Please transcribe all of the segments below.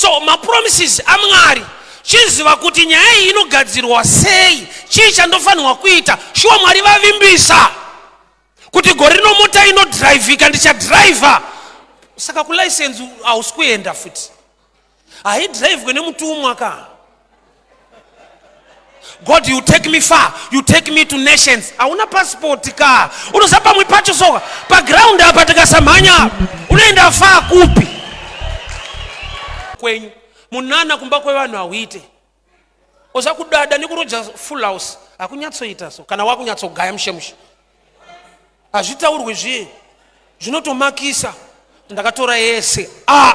So mapromises aMwari, chiziva kuti nyaya iyi inogadzirwa sei, chii chandofanirwa kuita. Shuwa Mwari vavimbisa kuti gore rino mota inodhiraivhika, ndichadhiraivha. Saka kulicense hausi kuenda futi, haidhiraivhwe nemutumwa ka. God, you take me far, you take me to nations. Hauna passport ka. Unoziva pamwe pacho soka paground apa tikasamhanya unoenda far kupi? Kwenyu munana kumba kwevanhu hauite. Oza kudada nekuroja full house hakunyatsoita so kana wakunyatsogaya mushe mushe. Hazvitaurwe zviye zvinotomakisa. Ndakatora yese. Ah,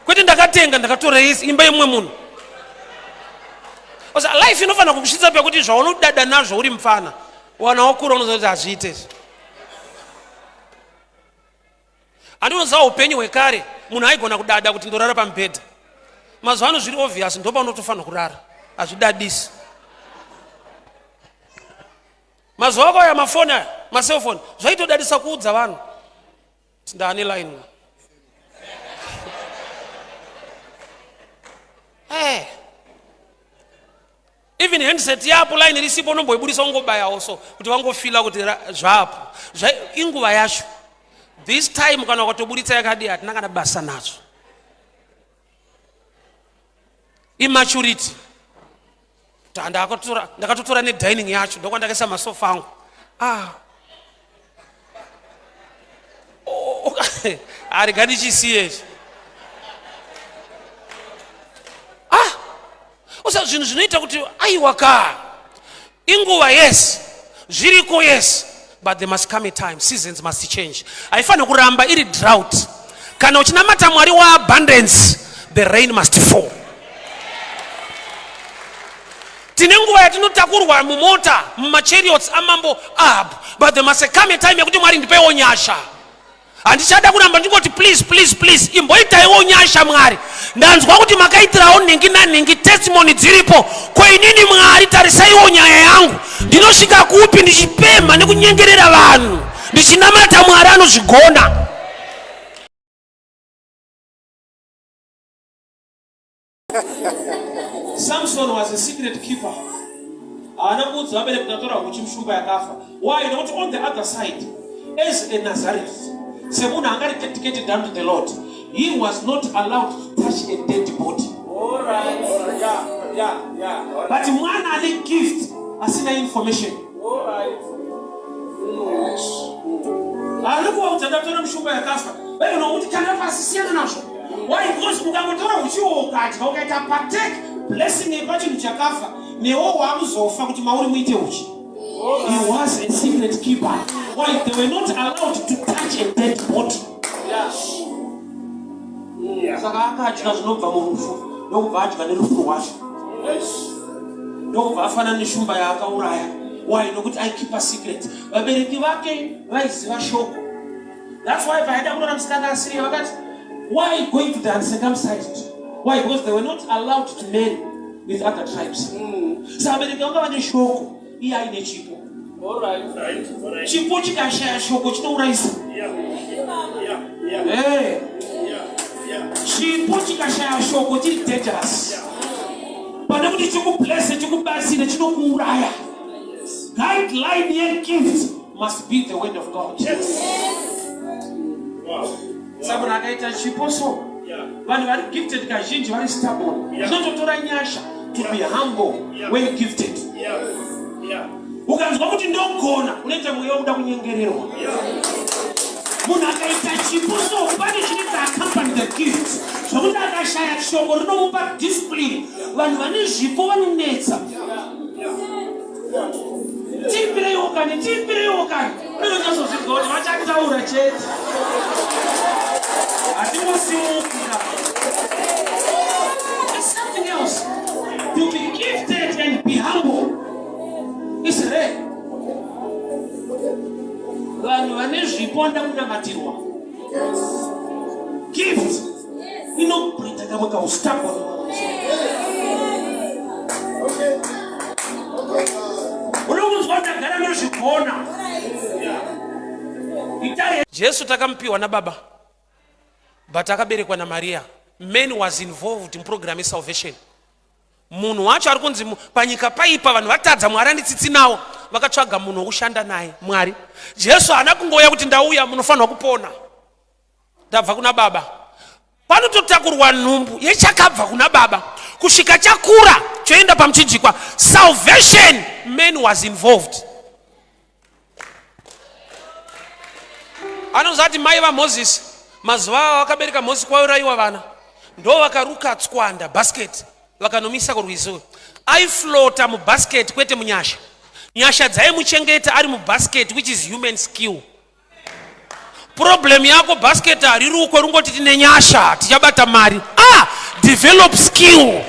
kwete ndakatenga, ndakatora yese imba yemumwe munhu. Oza life inofanira kukusvitsa pekuti zvaunodada nazvo uri mupfana, wana wakura unoziva kuti hazviite izvi. Handinoziva upenyu hwekare munhu aigona kudada kuti ndorara pamubhedha. Mazuva ano zviri obvious, ndopaunotofanira kurara, hazvidadisi. Mazuva akauya mafoni aya, maselfoni, zvaitodadisa kuudza vanhu kuti ndaane line. Hey. Even handset yapo line risipo unomboibudisa ungobayawo so kuti vangofila kuti zvapo. Inguva yacho. This time kana ukatoburitsa yakadii hatina kana basa nazvo. Immaturity. Ndakatotora nedining yacho ndokwandakaisa masofa angu. Ah. Oh, arega ndichisiye ichi. Ah. Usa zvinhu zvinoita kuti aiwa ka. Inguva yes. Zviriko yes. But there must come a time. Seasons must change. Haifaniri kuramba iri drought. Kana uchinamata Mwari wa abundance, the rain must fall. Tine nguva yatinotakurwa mumota mumachariots amambo Ahab, but there must come a time yekuti Mwari ndipeiwo nyasha. Handichada kuramba ndingoti please please please, imboitaiwo nyasha Mwari. Ndanzwa kuti makaitirawo nhingi nanhingi, testimony dziripo. Ko inini Mwari tarisaiwo nyaya yangu, ndinosvika kupi ndichipemha nekunyengerera vanhu ndichinamata Mwari anozvigona. Samson was a secret keeper. Haana kuudza vabereki kuti atora huchi mushumba yakafa. Why? Nekuti on the other side, as a Nazareth, semunhu anga ari dedicated unto the Lord, he was not allowed to touch a dead body. All right. Yeah, yeah, yeah. But mwana ane gift asina information. All right. Haana kuvaudza ndatora mushumba yakafa. Bible nokuti kana pasi siyana nazvo. Why? Because ukangotora uchiwo ukadya ukaita partake blessing yepachinhu chakafa, newo wakuzofa kuti mauri muite uchi. He was a secret keeper. Why? They were not allowed to touch a dead body. Saka akadya zvinobva murufu ndokubva adya nerufu rwacho. Ndokubva afanana neshumba yaakauraya. Why? Nokuti aikeepa secret. Vabereki vake vaiziva shoko. That's why paida kuroora musikana asiriye vakati why going to the uncircumcised? Why? Because they were not allowed to marry with other tribes. Saka vabereki vanga vane shoko, iye aine chipo. Chipo chikashaya shoko chinourayisa. Hey. Chipo chikashaya shoko chiri dangerous. Pane kuti chikublesse chikubatsire chinokuuraya. Guideline yegift must be the word of God. Yes. Wow. Saka munhu akaita chipo so vanhu vari gifted kazhinji vari stubborn. Zvinototora nyasha to be humble when gifted. Ukanzwa kuti ndogona, unoita mweya wekuda kunyengererwa. Munhu akaita chipo so pane chinoita accompany the gift zvokuti akashaya shoko rinomupa discipline. Vanhu vane zvipo vanonetsa. Tiimbireiwo kani, tiimbireiwo kani. Unonyatsoziva kuti vachataura chete. Hatingosimuki ka. It's something else. To be gifted and be humble is rare. Vanhu vane zvipo vanoda kunamatirwa. Gift inokuita kamwe kaustubborn. Unokunzwa ndagara ndozvigona. Jesu takamupiwa nababa, but akaberekwa naMaria. Man was involved muprogram yesalvation. Munhu wacho ari kunzi panyika paipa, vanhu vatadza, Mwari anditsitsi nawo. Vakatsvaga munhu wokushanda naye, Mwari. Jesu haana kungouya kuti ndauya, munofanirwa kupona, ndabva kuna Baba. Panototakurwa nhumbu yechakabva kuna Baba kusvika chakura choenda pamuchinjikwa. Salvation, man was involved. Anozati mai vaMozisi, mazuva avo vakabereka Mozisi kwaurayiwa vana, ndo vakaruka tswanda, basket, vakanomisa kurwizi. Aiflota mubasket, kwete munyasha. Nyasha dzaimuchengeta ari mubasket, which is human skill. Problem yako, basket harirukwe, rungoti tine nyasha tichabata mari. Ah, develop skill.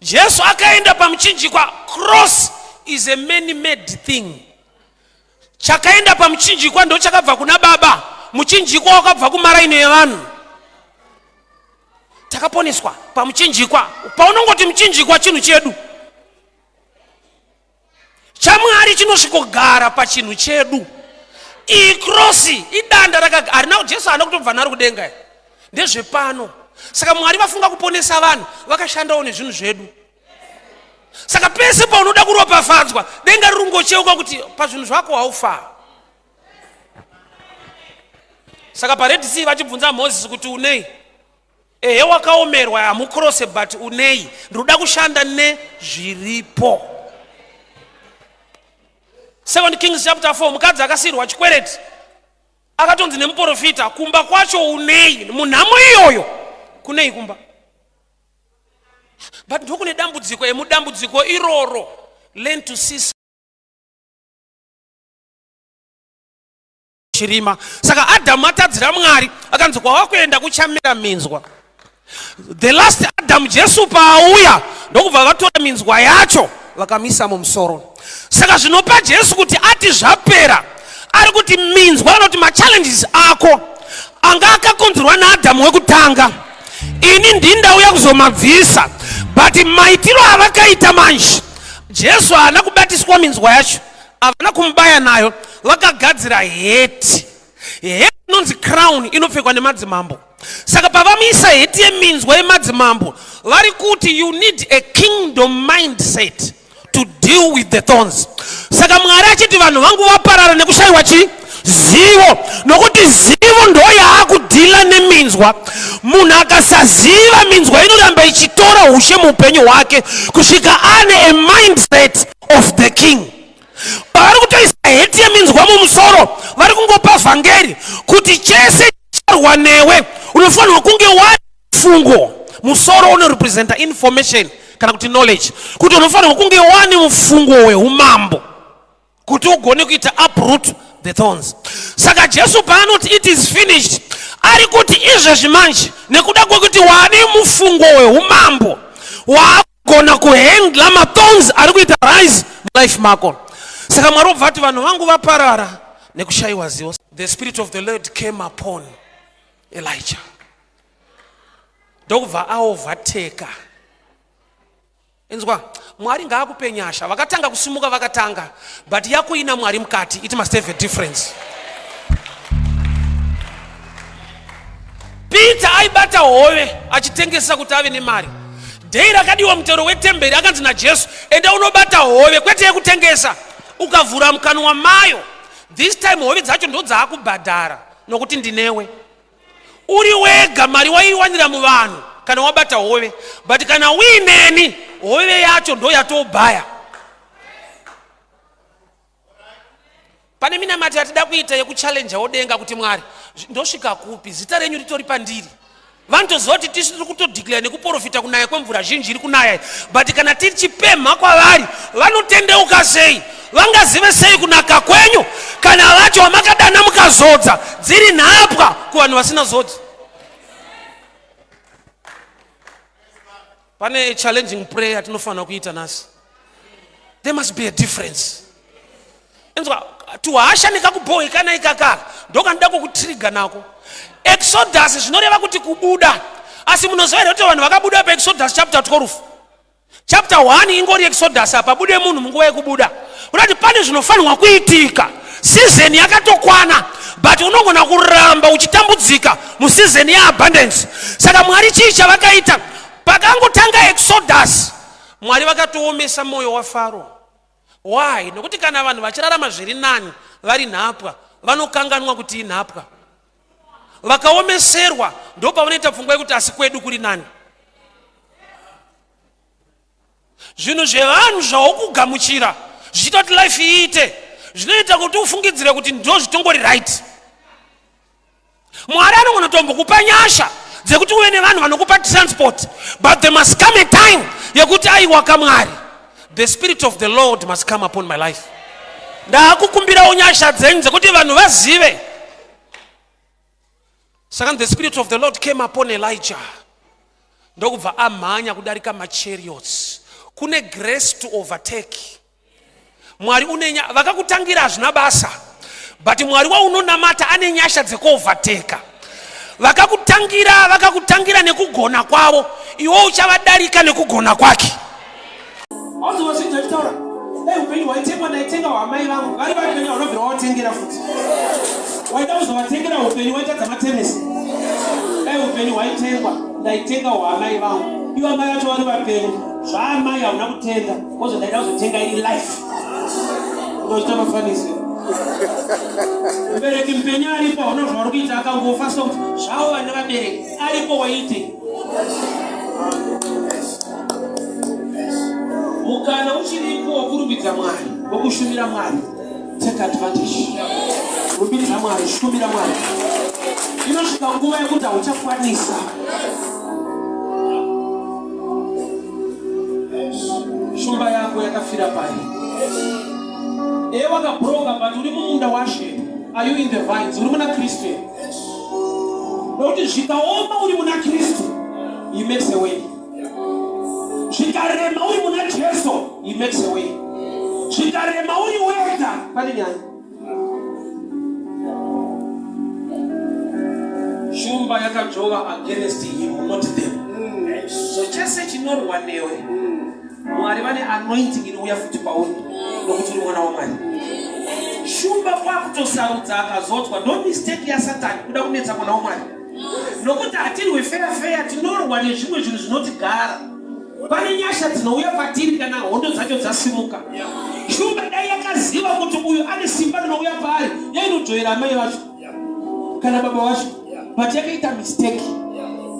Jesu akaenda pamuchinjikwa. Cross is a man made thing. Chakaenda pamuchinjikwa ndo chakabva kuna Baba. Muchinjikwa wakabva kumaraini evanhu. Takaponeswa pamuchinjikwa. Paunongoti muchinjikwa, chinhu chedu chaMwari chinosvikogara pachinhu chedu. Iyi cross idanda raka harina. Jesu haana kutobva naro kudenga, ndezvepano. Saka Mwari vafunga kuponesa vanhu, vakashandawo nezvinhu zvedu. Saka pese paunoda kuropafadzwa, denga riri kungocheuka kuti pazvinhu zvako haufa. Saka paRed Sea vachibvunza Mozisi kuti unei, ehe, wakaomerwa, hamukrose, but unei? Ndinoda kushanda nezviripo. Second Kings chapter 4, mukadzi akasiyirwa chikwereti, akatonzi nemuprofita, kumba kwacho unei? Munhamo iyoyo kunei kumba? But ndokune dambudziko. Emudambudziko iroro, learn to see chirima. Saka Adhamu atadzira Mwari, akanzi kwawakuenda kuchamera minzwa. The last Adam, Jesu, paauya ndokubva vatora minzwa yacho vakamisa mumusoro. Saka zvinopa Jesu kuti ati zvapera, ari kuti minzwa, anoti machallenges ako anga akakonzerwa naAdhamu wekutanga, ini ndindauya kuzomabvisa. But maitiro avakaita manje, Jesu haana kubatiswa minzwa yacho, havana kumubaya nayo, vakagadzira hat. Hat inonzi crown, inopfekwa nemadzimambo. Saka pavamuisa hat yeminzwa yemadzimambo, vari kuti you need a kingdom mindset to deal with the thorns. Saka Mwari achiti vanhu vangu vaparara nekushayiwa chi zivo, nokuti zivo ndo yaakudhila neminzwa. Munhu akasaziva minzwa, inoramba ichitora ushe muupenyu hwake kusvika ane a mindset of the king. Pavari kutoisa hat yeminzwa mumusoro, vari kungopa vhangeri kuti chese charwa newe unofanirwa kunge wafungo. Musoro unorepresenta information kana kuti knowledge, kuti unofanirwa kunge wane mufungo weumambo kuti ugone kuita uproot the thorns. Saka Jesu paanoti it is finished, ari kuti izvezvi manje, nekuda kwekuti wane mufungo weumambo, waakugona kuhandla mathorns ari kuita rise mulife mako. Saka Mwari obva ati vanhu vangu vaparara nekushayiwa zivo. The spirit of the Lord came upon Elijah, ndokubva aovateka. Inzwa, Mwari ngaakupe nyasha. Vakatanga kusimuka, vakatanga, but yako ina Mwari mukati, it must have a difference. Peter aibata hove achitengesa kuti ave nemari. Dhei rakadiwa mutero wetemberi, akanzi naJesu, enda unobata hove, kwete yekutengesa, ukavhura mukanwa mayo, this time hove dzacho ndo dzaakubhadhara, nokuti ndinewe. Uri wega mari waiwanira muvanhu kana wabata hove, but kana uineni, hove yacho ndo yatobhaya. Pane minamato yatida kuita yekuchallenjawo denga kuti Mwari, ndosvika kupi? Zita renyu ritori pandiri. Vanotoziva kuti tisu tiri kutodeclare nekuprofita kunaya kwemvura zhinji iri kunaya, but kana tichipemha kwavari, vanotendeuka sei? Vangazive sei kunaka kwenyu kana vacho vamakadana mukazodza dziri nhapwa kuvanhu vasina zodzo? Pane challenging prayer yatinofanira kuita nhasi. There must be a difference. Inzwa, tuhasha nekakubhohekana ikakaka ndokanoda kukutriga nako. Exodus zvinoreva kuti kubuda. Asi munoziva here kuti vanhu vakabuda paExodus chapter 12, chapter 1 ingori Exodus, apa bude munhu munguva yekubuda, kurati pane zvinofanirwa kuitika. Season yakatokwana, but unogona kuramba uchitambudzika museason yeabundance. Saka Mwari chii chavakaita? Pakangotanga Exodus, Mwari vakatoomesa mwoyo waFaro. Why? Nokuti kana vanhu vachirarama zviri nani vari nhapwa, vanokanganwa kuti inhapwa. Vakaomeserwa ndopavanoita pfungwa yekuti asi kwedu kuri nani. Zvinhu zvevanhu zvaukugamuchira zvichiita kuti life iite, zvinoita kuti ufungidzire kuti ndo zvitongori right. Mwari anogona tombokupa nyasha dzekuti uve nevanhu vanokupa transport, but there must come a time yekuti aiwaka Mwari, the spirit of the Lord must come upon my life. Ndaakukumbirawo nyasha dzenyu dzekuti vanhu vazive. Saka the spirit of the Lord came upon Elijah, ndokubva amhanya kudarika machariots. Kune grace to overtake. Mwari une vakakutangira hazvina basa, but Mwari waunonamata ane nyasha dzekuovateka. Vakakutangira, vakakutangira nekugona kwavo, iwe uchavadarika nekugona kwake. Wanzwa vazhinji vachitaura, dai upenyu hwaitengwa ndaitenga hwamai vangu. Vari vapenyu haunobvira wavatengera futi. Waida kuzovatengera upenyu waitadza matenesi. Dai upenyu hwaitengwa ndaitenga hwaamai vangu. Ivo amai vacho vari vapenyu. Zvaamai hauna kutenga, kozo ndaida kuzotenga iri life. Unochita mafanisi. Mubereki mupenyu aripo hauna zvauri kuita, akangofa sokuti zvavo vane vabereki aripo waiitei? Mukana uchiripo wokurumbidza Mwari, wokushumira Mwari, take advantage. Rumbidza Mwari, shumira Mwari. Inosvika nguva yekuti hauchakwanisa. Shumba yako yakafira pai? Ewe wakabroka, but uri mumunda waShe. Are you in the vines? Uri muna Kristu here? Nokuti zvikaoma uri muna Kristu, he makes a way. Zvikarema uri muna Jesu, he makes a way. Zvikarema uri wega, pane nyaya. Shumba yakadzvova against him, not them. So chese chinorwa newe, Mwari vane anointing inouya futi pauri nokuti uri mwana waMwari. Shumba kwakutosarudza akazodzwa. No mistake yaSatani kuda kunetsa mwana waMwari, nokuti hatirwe feya feya, tinorwa nezvimwe zvinhu zvinotigara. Pane nyasha dzinouya patiri kana hondo dzacho dzasimuka. Shumba dai yakaziva kuti uyu ane simba rinouya paari, yainodzvoera amai vacho kana baba vacho, but yakaita mistake.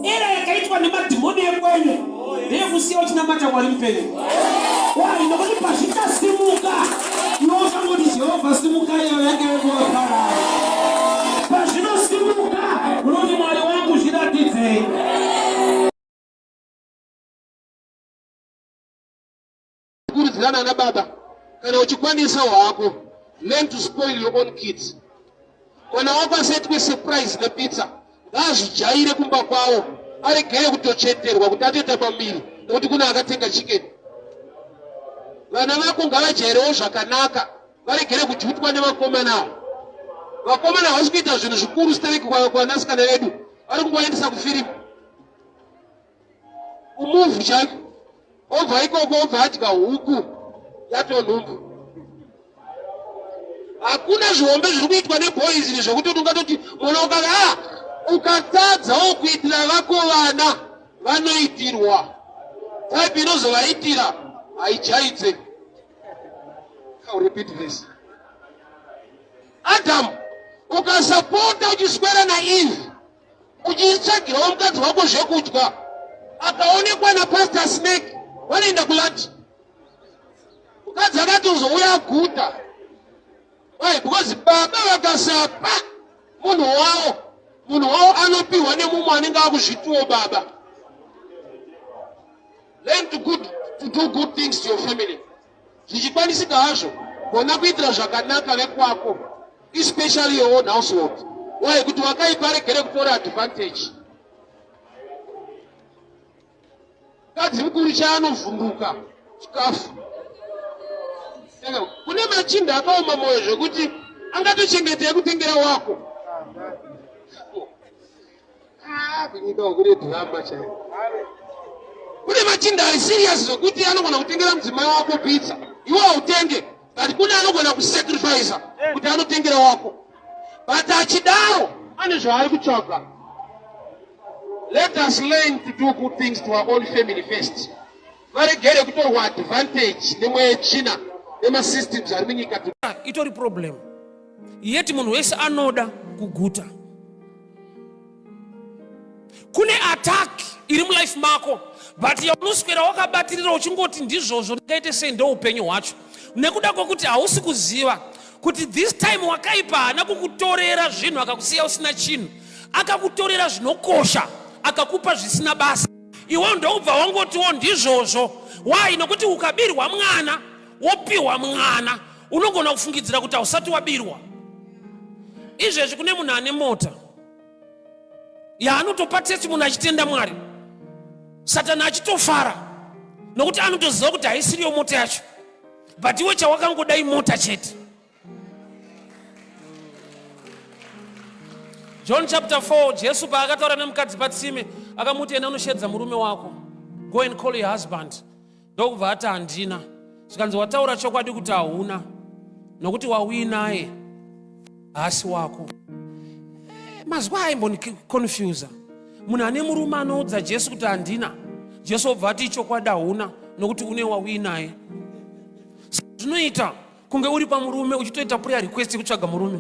Era yakaitwa nemadhimoni ekwenyu ndeyekusiya uchinamata Mwari mupenyu. Why? Nokuti pazvichasimuka iwe uchangoti Jehovha simuka, iyo yange yekuvaparara. Pazvinosimuka unoti Mwari wangu zviratidzei. Kurudzirana ana baba, kana uchikwanisa hwako, learn to spoil your own kids. Mwana wako asaitwe surprise nepizza, ngaazvijaire kumba kwavo, aregere kutocheterwa kuti atoita pamuviri nekuti kune akatenga chicken. Vana vako ngavajairewo zvakanaka, varegere kujutwa nevakomana ava. Vakomana havasi kuita zvinhu zvikuru stereki kuvanasikana vedu, vari kungovaendesa kufirimu, kumuvhu chaiko, obva ikoko obva adya huku yatonhumbu. Hakuna zvihombe zviri kuitwa neboys izvi zvekuti ungatoti mwana ukava ah, ukatadzawo kuitira vako vana vanoitirwa type inozovaitira haijaidze. I'll repeat this. Adam, ukasapota uchiswera naEve uchitsvagirawo mukadzi wako zvekudya, akaonekwa napastor Snake vanoenda kulunch. Mukadzi akati uzouya aguta. Why? Because baba vakasapa munhu wavo, munhu wavo anopiwa nemumwe anenge akuzvitiwo baba. Learn to do good things to your family. Zvichikwanisika hazvo, gona kuitira zvakanaka vekwako, especially your own household. Why? Kuti wakaipa aregere kutora advantage. Mukadzi mukuru chaanovhunduka chikafu. Kune machinda akaoma mwoyo zvekuti angatochengeta yekutengera wako. Ah, kunyika kune drama chaiyo. Kune machinda ari serious zvekuti anogona kutengera mudzimai wako pizza. Iwe hautenge. But kune anogona kusacrifice kuti anotengera wako. But achidaro ane zvaari kutsvaga. Let us learn to do good things to our own family first. Varegere kutorwa advantage nemweya yetsvina nemasystems ari munyika. Itori problem. Yet munhu wese anoda kuguta. Kune attack iri mulife mako but yaunoswera wakabatirira uchingoti ndizvozvo ndingaite sei ndoupenyu hwacho nekuda kwekuti hausi kuziva kuti this time wakaipa haana kukutorera zvinhu akakusiya usina chinhu akakutorera zvinokosha akakupa zvisina basa iwe ndokubva wangotiwo ndizvozvo why nokuti ukabirwa mwana wopiwa mwana unogona kufungidzira kuti hausati wabirwa izvezvi kune munhu ane mota yaanotopa testimony achitenda mwari satani achitofara nokuti anotoziva kuti haisiriyo mota yacho but iwe chawakangoda imota chete John chapter 4 Jesu paakataura nemukadzi patsime akamuti enda unoshedza murume wako go and call your husband ndokubva ati handina zvikanzi wataura chokwadi kuti hauna nokuti wauinaye haasi wako eh, mazwi aimboniconfusa munhu ane murume anoudza jesu kuti handina jesu obva ati ichokwadi hauna nokuti une wauinaye zvinoita kunge uri pamurume uchitoita prayer request yekutsvaga murume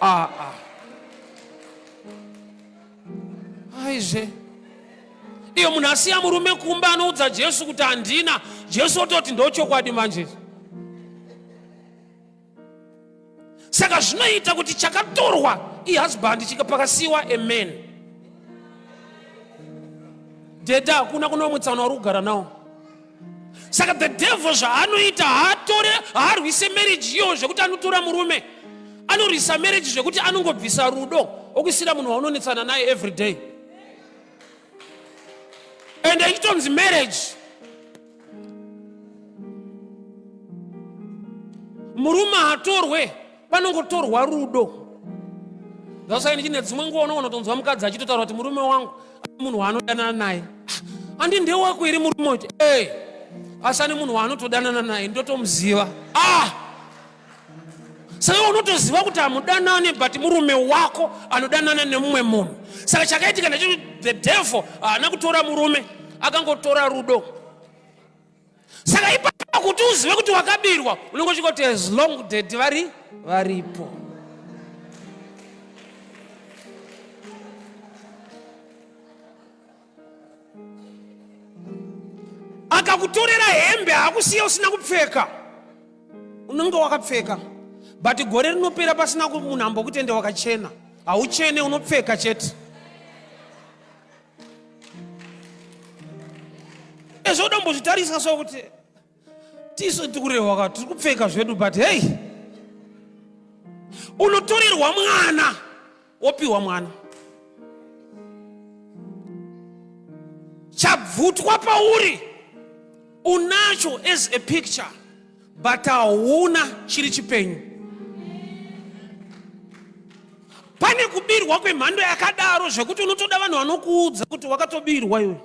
ah, ah. aizve iyo munhu asiya murume kumba anoudza jesu kuti handina jesu ototi ndochokwadi manje saka zvinoita kuti chakatorwa ihusband chikapakasiwa amen dhedha hakuna kunomwitsana wari kugara nawo saka the devil zvaanoita haatore haarwise marriage iyo zvekuti anotora murume anorwisa marriage zvekuti anongobvisa rudo okuisira munhu waunonetsana naye every day and ichitonzi marriage murume hatorwe panongotorwa rudo ndasai ndichine dzimwe nguva unoona kutonzwa mukadzi achitotaura kuti murume wangu munhu waanodanana naye andi ndewako here murume uti e asi ane munhu waanotodanana naye ndotomuziva ah saka unotoziva kuti hamudanane but murume wako anodanana nemumwe munhu saka chakaitika ndechekuti the devil haana kutora murume akangotora rudo saka ipapa kuti uzive kuti wakabirwa unenge uchingoti as long dad vari varipo akakutorera hembe haakusiya usina kupfeka unenge wakapfeka but gore rinopera pasina munhu ambokutende wakachena hauchene unopfeka chete ezvo udombozvitarisa so kuti tisu tikurehwa ka tiri kupfeka zvedu but hei unotorerwa mwana wopiwa mwana chabvutwa pauri unacho as a picture but hauna chiri chipenyu pane kubirwa kwemhando yakadaro zvekuti unotoda vanhu vanokuudza kuti wakatobirwa iwe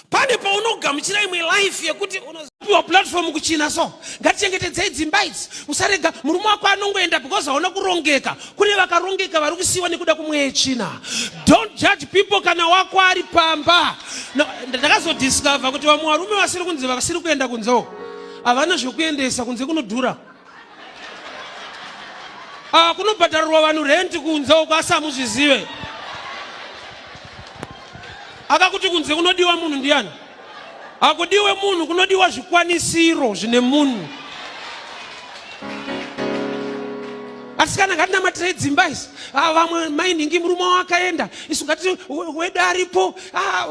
pane paunogamuchira imwe life yekuti unopiwa platform kuchina so ngatichengetedzei dzimba idzi usarega murume wako anongoenda because hauna kurongeka kune vakarongeka vari kusiyiwa nekuda kumweya yetsvina don't judge people kana wako ari pamba no, ndakazodiscover kuti vamwe varume vasiri kunze vasiri kuenda kunze havana zvekuendesa kunze kunodhura Ah, kunobhadharirwa vanhu renti kunze uko asi hamuzvizive akakuti kunze kunodiwa munhu ndiyani hakudiwe munhu kunodiwa zvikwanisiro zvine munhu asikana ngatinamatirei dzimba izi ah, vamwe mainhingi murume wakaenda isu ngati wedu aripo ah,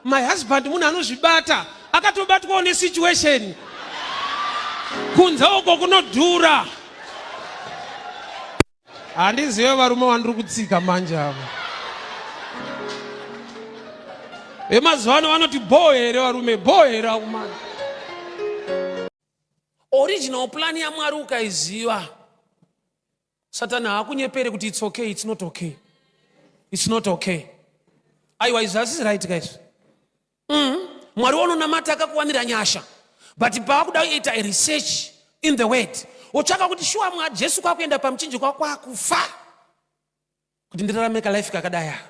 my husband munhu anozvibata akatobatwawo nesituation kunze uko kunodhura handizive varume vandiri kutsika manje ava vemazuva ano vanoti bhoo here varume bhoo here akumana original plan yamwari ukaiziva Satani haakunyepere kuti it's okay, it's not okay. It's not okay. Aiwa izvi hazvisi right guys. Mm. Mwari wanonamata akakuwanira nyasha. But paakuda kuita a research in the word, wotsvaka kuti shuwa mwa Jesu kwakuenda pamuchinjikwa kwakufa kuti ndirarame kalife kakadai aka.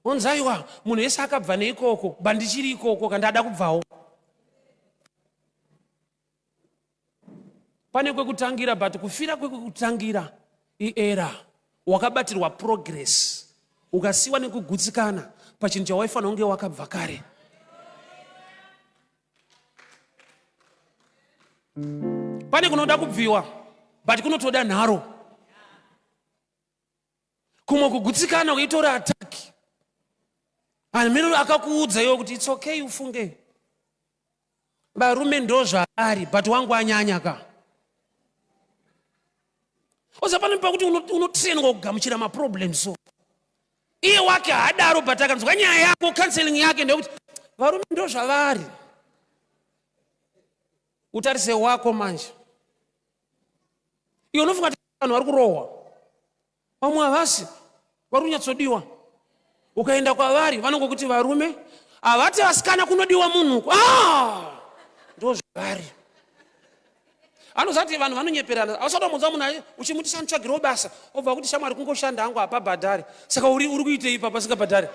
Onzi aiwa munhu wese akabva neikoko, but ndichiri ikoko kandada kubvawo. Pane kwekutangira, but kufira kwekutangira iera. Wakabatirwa progress ukasiwa nekugutsikana pachinhu chawaifanira kunge wakabva kare. Pane kunoda kubviwa but kunotoda nharo. Kumwe kugutsikana kuitora attack. Hanhu akakuudza iwe kuti it's okay ufunge. Varume ndo zvaari but wangu anyanya ka. Oza pane pakuti unotrainwa kugamuchira maproblems so. Iye wake haadaro but akanzwa nyaya yako counseling yake ndekuti varume ndo zvavari. Utarise wako manje. Iwe unofunga kuti vanhu vari kurohwa, vamwe havasi, vari kunyatsodiwa. Ukaenda kwavari vanongokuti varume havati vasikana kunodiwa munhu uku. Ah! Ndo zvavari. Anozati vanhu vanonyeperana. Ausati wamunzwa munhu ayi uchimuti shanditsvagirewo basa, obva kuti shamwari kungoshanda hangu hapabhadhari. Saka uri kuitei ipapa pasingabhadhari?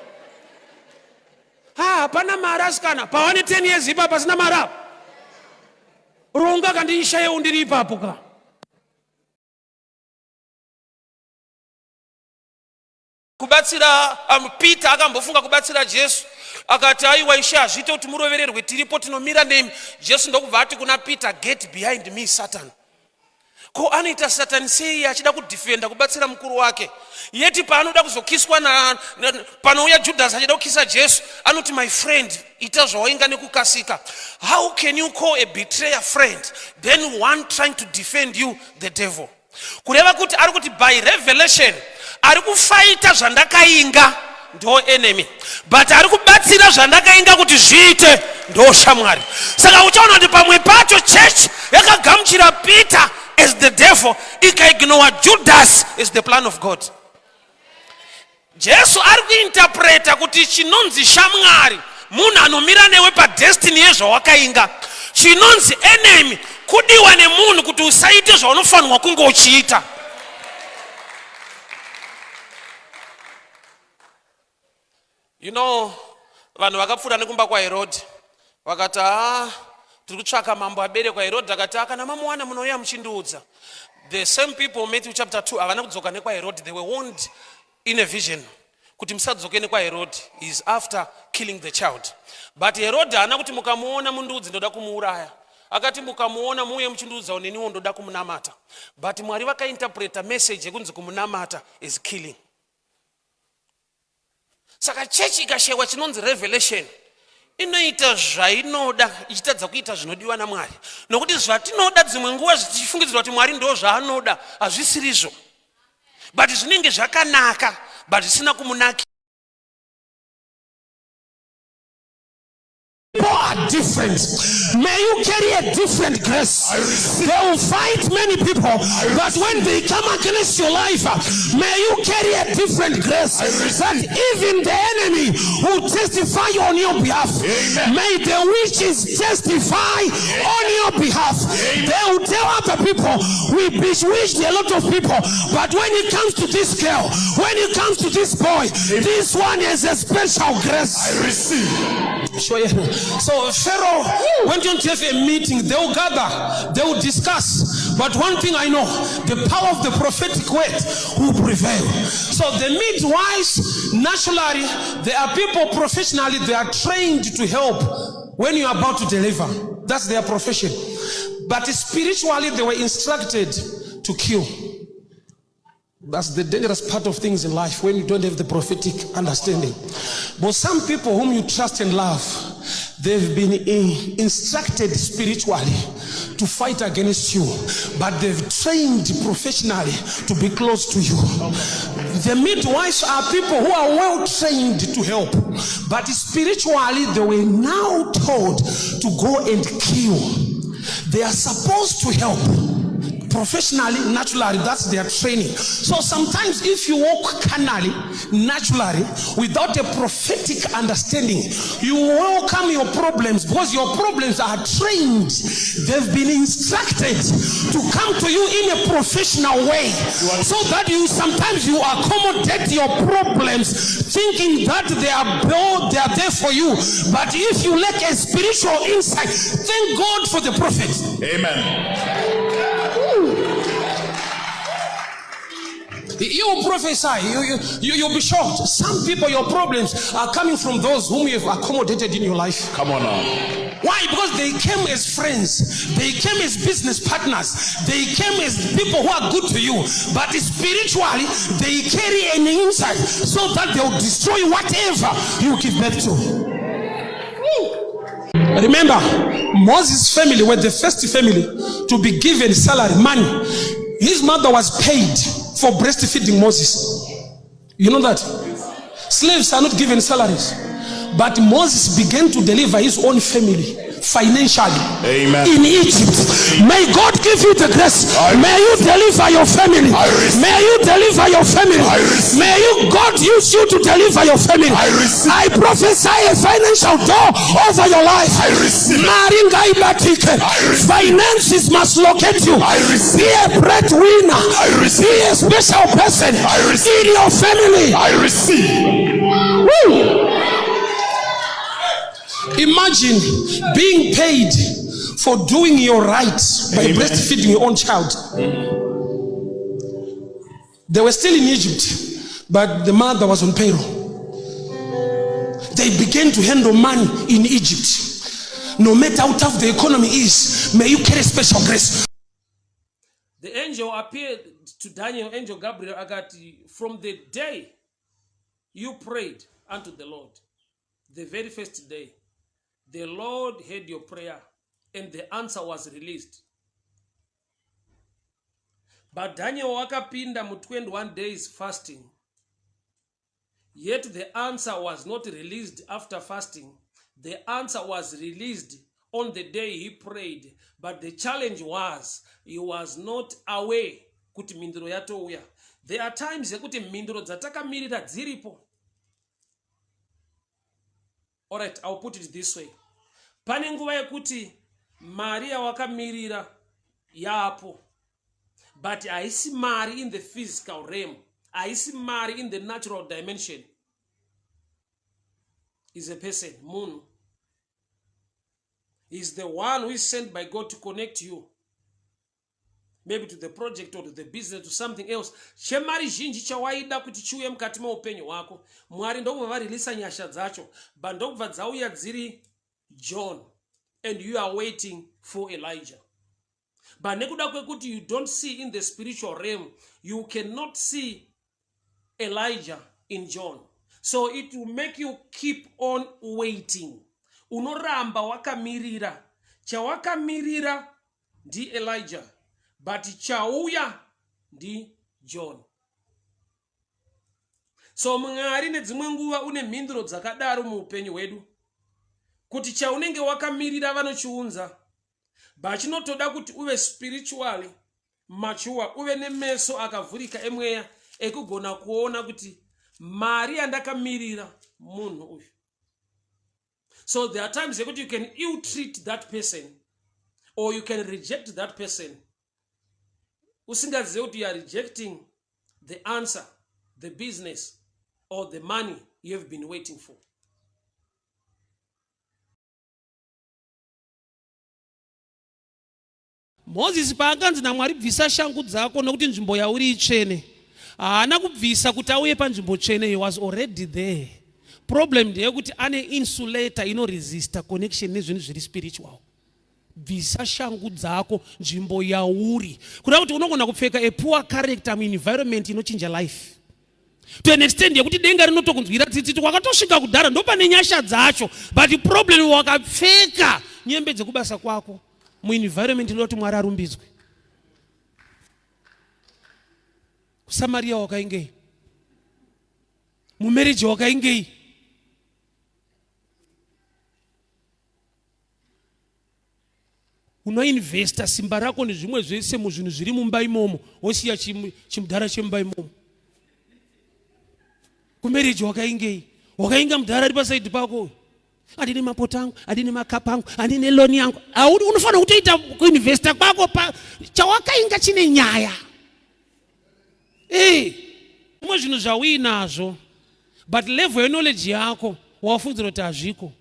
Ha, hapana mari asikana. Pawane 10 years ipapa pasina mari apa. Ronga kandiishayewo ndiri ipapo ka. Kubatsira Peter akambofunga kubatsira Jesu akati aiwa ishe hazviite kuti murovererwe tiripo tinomira nemi. Jesu ndokubva ati kuna Peter, get behind me Satan. Ko anoita Satani sei achida kudefenda kubatsira mukuru wake, yeti paanoda kuzokiswa na panouya Judas achida kukisa Jesu anoti my friend ita zvawainga nekukasika. How can you call a betrayer friend then one trying to defend you the devil? Kureva kuti ari kuti by revelation ari kufaita zvandakainga ndo enemy, but ari kubatsira zvandakainga kuti zviite ndo shamwari. Saka uchaona kuti pamwe pacho church yakagamuchira Peter as the devil, ikaignore Judas as the plan of God. Jesu ari kuinterpreta kuti chinonzi shamwari munhu anomira newe padestiny yezvawakainga. Chinonzi enemy kudiwa nemunhu kuti usaite zvaunofanirwa kunge uchiita. You know, vanhu vakapfuura nekumba kwaHerodi vakati haa tiri kutsvaka mambo aberekwa. Herodi akati haa kana mamuwana munouya muchindiudza. The same people, Matthew chapter 2, havana kudzoka nekwaHerodi. They were warned in a vision kuti musadzoke nekwaHerodi, he is after killing the child. But Herodi haana kuti mukamuona mundiudze ndoda kumuuraya. Akati mukamuona muuye muchindiudzawo neniwo ndoda kumunamata. But Mwari vakainterpreta message yekunzi kumunamata is killing. Saka chechi ikashaiwa chinonzi revelation inoita zvainoda ichitadza kuita zvinodiwa naMwari, nokuti zvatinoda dzimwe nguva zvichifungidzirwa kuti Mwari ndo zvaanoda hazvisirizvo, but zvinenge zvakanaka but zvisina kumunakira. People are different. May you carry a different grace. They will fight many people, but when they come against your life, may you carry a different grace that even the enemy will testify on your behalf. Amen. May the witches testify Amen. on your behalf. Amen. They will tell other people, we bewitched a lot of people, but when it comes to this girl, when it comes to this boy, Amen. this one has a special grace. I receive. Sure, yeah. So Pharaoh went on to have a meeting. They will gather, they will discuss. But one thing I know, the power of the prophetic word will prevail. So the midwives, naturally, there are people professionally, they are trained to help when you are about to deliver. That's their profession. But spiritually, they were instructed to kill. That's the dangerous part of things in life when you don't have the prophetic understanding. But some people whom you trust and love, they've been instructed spiritually to fight against you, but they've trained professionally to be close to you. The midwives are people who are well trained to help, but spiritually they were now told to go and kill. They are supposed to help. Professionally, naturally, that's their training. So sometimes if you walk carnally, naturally, without a prophetic understanding, you welcome your problems because your problems are trained. They've been instructed to come to you in a professional way so that you sometimes you accommodate your problems thinking that they are they are there for you. But if you lack a spiritual insight, thank God for the prophet. Amen. You will prophesy, you'll be shocked. Some people, your problems are coming from those whom you have accommodated in your life. Come on now. Why? Because they came as friends, they came as business partners, they came as people who are good to you. But spiritually, they carry an insight so that they'll destroy whatever you give birth to. Remember, Moses' family were the first family to be given salary, money. His mother was paid for breastfeeding Moses. You know that? Slaves are not given salaries. But Moses began to deliver his own family financially. Amen. In Egypt. May God give you the grace. May you deliver your family. I receive. May you deliver your family. I receive. May you God use you to deliver your family. I receive. I prophesy a financial door over your life. I receive it. Mari ngaibatike. I receive. Finances must locate you. I receive. Be a breadwinner. I receive. Be a special person I receive. in your family. I receive. Woo! Imagine being paid for doing your right by Amen. breastfeeding your own child. They were still in Egypt, but the mother was on payroll. They began to handle money in Egypt. No matter how tough the economy is, may you carry special grace. The angel appeared to Daniel, angel Gabriel, akati, from the day you prayed unto the Lord, the very first day, the Lord heard your prayer and the answer was released. But Daniel wakapinda mu 21 days fasting. Yet the answer was not released after fasting. The answer was released on the day he prayed. But the challenge was he was not aware kuti mhinduro yatouya. There are times yekuti mhinduro dzatakamirira dziripo. Alright, I'll put it this way. Pane nguva yekuti mari yawakamirira yapo. But haisi mari in the physical realm. Haisi mari in the natural dimension. Is a person, munhu. Is the one who is sent by God to connect you. Maybe to the project or to the business, to something else. Chemari zhinji chawaida kuti chiuye mukati meupenyu hwako. Mwari ndokubva varilisa nyasha dzacho. But ndokubva dzauya dziri John. And you are waiting for Elijah. But nekuda kwekuti you don't see in the spiritual realm, you cannot see Elijah in John. So it will make you keep on waiting. Unoramba wakamirira. Chawakamirira ndi Elijah, but chauya ndi John. So Mwari nedzimwe nguva une mhinduro dzakadaro muupenyu hwedu kuti chaunenge wakamirira vanochiunza, but chinotoda kuti uve spiritually mature, uve nemeso akavhurika emweya ekugona kuona kuti mari yandakamirira munhu uyu. So there are times yekuti you can ill treat that person or you can reject that person usingazive kuti you are rejecting the answer, the business or the money you have been waiting for. Moses paakanzi naMwari bvisa shangu dzako nokuti nzvimbo yauri itsvene, haana kubvisa kuti auye panzvimbo tsvene. He was already there. Problem ndeyekuti ane insulator inoresista connection nezvinhu zviri spiritual. Bvisa shangu dzako nzvimbo yauri, kuda kuti unogona kupfeka a poor character muenvironment inochinja life to an extent yekuti denga rinotokunzwira tsitsi wakatosvika kudhara ndopane nyasha dzacho, but problem wakapfeka nyembe dzekubasa kwako muenvironment inoda kuti Mwari arumbidzwe. KuSamaria wakaingei? Mumarriage wakaingei? Unoinvesta simba rako nezvimwe zvese muzvinhu zviri mumba imomo, wosiya chimudhara chemumba imomo. Kumereji wakaingei? Wakainga mudhara ari pasaidhi pako. Handine mapoto angu, handine makapu angu, handine loni yangu. Haudi, unofanira kutoita kuinvesta kwako pa chawakainga chine nyaya. Ee, zvimwe zvinhu zvauinazvo, but level yeknowledge yako wafunzira kuti hazviko.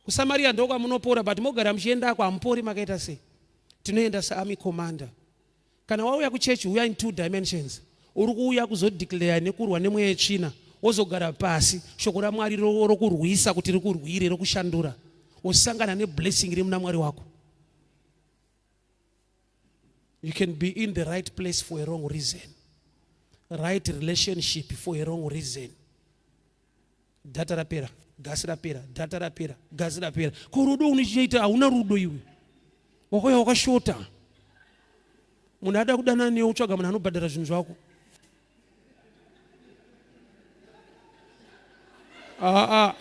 KuSamaria ndokwamunopora but mogara muchiendako hamupori makaita sei? Tinoenda saarmy commander. Kana wauya kuchechi huya in two dimensions. Uri kuuya kuzodeclare nekurwa nemweya yetsvina wozogara pasi shoko raMwari rokurwisa kuti rikurwire rokushandura wosangana neblessing iri muna Mwari wako. You can be in the right place for a wrong reason. Right relationship for a wrong reason. Data rapera, gasi rapera, data rapera, gasi rapera. Ko rudo unochiita hauna rudo iwe. Wakauya wakashota. Munhu ada kudanana newe utsvaga munhu anobhadhara zvinhu zvako. Ah ah.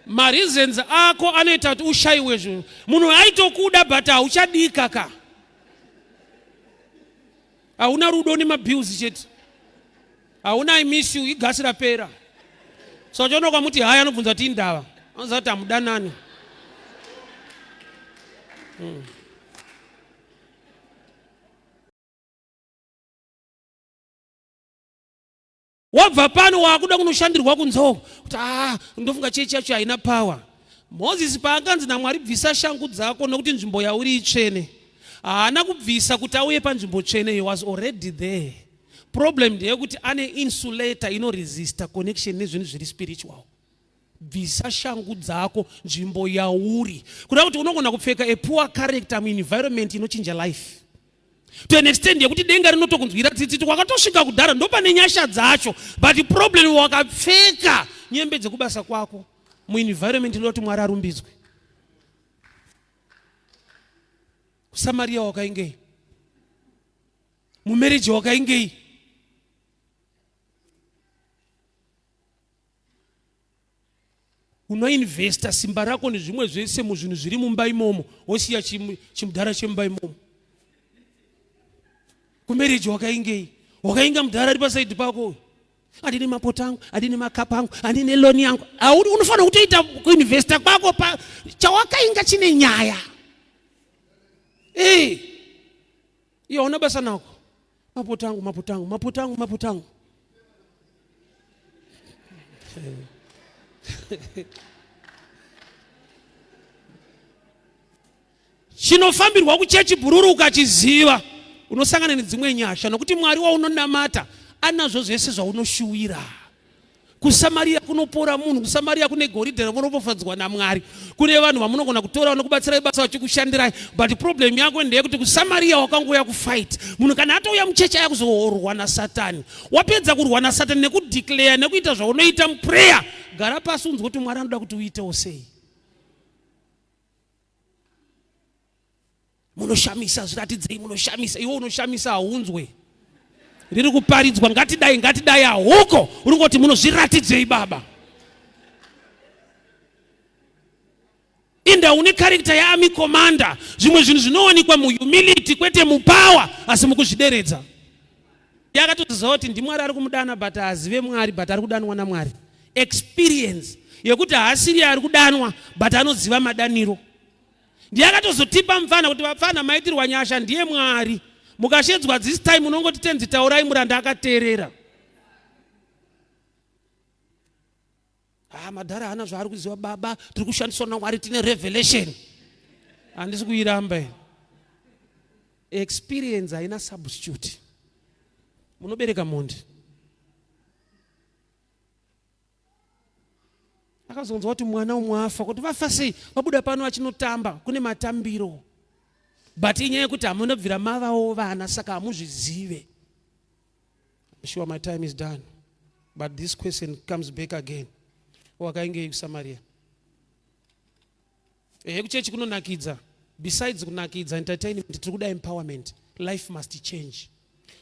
Mareasons ako anoita kuti ushayiwe zvinhu. Munhu aitokuda but hauchadika ka. Hauna rudo nemabills chete. Hauna I miss you, igasi rapera. So achiona ukamuti haya anobvunza kuti indava. Anoziva kuti hamudanani. Wabva pano waakuda kunoshandirwa kunzou kuti ah, ndofunga chechi yacho haina power. Moses paakanzi naMwari bvisa shangu dzako nokuti nzvimbo yauri itsvene, haana kubvisa kuti auye panzvimbo tsvene, he was already there. Problem ndeyekuti ane insulator inoresista connection nezvinhu zviri spiritual. Bvisa shangu dzako nzvimbo yauri, kuda kuti unogona kupfeka a poor character muenvironment inochinja life to an extent yekuti denga rinotokunzwira tsitsi kuti wakatosvika kudhara ndopane nyasha dzacho, but problem wakapfeka nyembe dzekubasa kwako muenvironment inoda kuti Mwari arumbidzwe. KuSamaria wakaingei? Mumereji wakaingei? Unoinvesta simba rako nezvimwe zvese muzvinhu zviri mumba imomo, wosiya chimudhara chemumba imomo. Kumereji wakaingei? Wakainga mudhara ari pasaidhi pako. Handine mapoto angu, handine makapu angu, handine loni yangu. Haudi, unofanira kutoita kuinvesta kwako pa chawakainga chine nyaya. Ee, iwe hauna basa nako. Mapoto angu, mapoto angu, mapoto angu, mapoto angu. Chinofambirwa kuchechi bhururu ukachiziva unosangana nedzimwe nyasha, nokuti Mwari waunonamata anazvo zvese zvaunoshuwira. KuSamaria kunopora munhu, kuSamaria kune goridhe ramunoropafadzwa naMwari, kune vanhu vamunogona kutora vanokubatsirai basa vachikushandirai, but problem yako ndeyekuti kuSamaria wakangouya kufight. Munhu kana atouya muchechi aya kuzorwa naSatani, wapedza kurwa naSatani nekudeclare nekuita zvaunoita muprayer, gara pasi unzwe kuti Mwari anoda kuti uitewo sei. Munoshamisa, zviratidzei munoshamisa. Iwe unoshamisa haunzwe riri kuparidzwa, ngatidai ngatidai ahuko, uri ngoti munozviratidzei baba. Inda une character yaarmy commander. Zvimwe zvinhu zvinowanikwa muhumility kwete mupower, asi mukuzvideredza. Yakatoziva kuti ndiMwari ari kumudana, but haazive Mwari, but ari kudanwa naMwari. Experience yekuti haasiri ari kudanwa, but anoziva madaniro. Ndiye akatozotipa mupfana kuti vapfana maitirwa nyasha ndiye Mwari. Mukashedzwa this time unongoti tenzi taurai, muranda akateerera. Ah, madhara haana zvaari kuziva baba, tiri kushandiswa naMwari, tine revelation. Handisi kuiramba ini. Experience haina substitute. Munobereka mhondi. Akazonzwa kuti mwana umwe afa, kuti vafa sei? Vabuda pano vachinotamba, kune matambiro. But inyaya yekuti hamunobvira mavawo vana, saka hamuzvizive. I'm sure my time is done. But this question comes back again. Wakaingei kuSamaria? Ehe, kuchechi kunonakidza. Besides kunakidza, entertainment, tiri kuda empowerment. Life must change.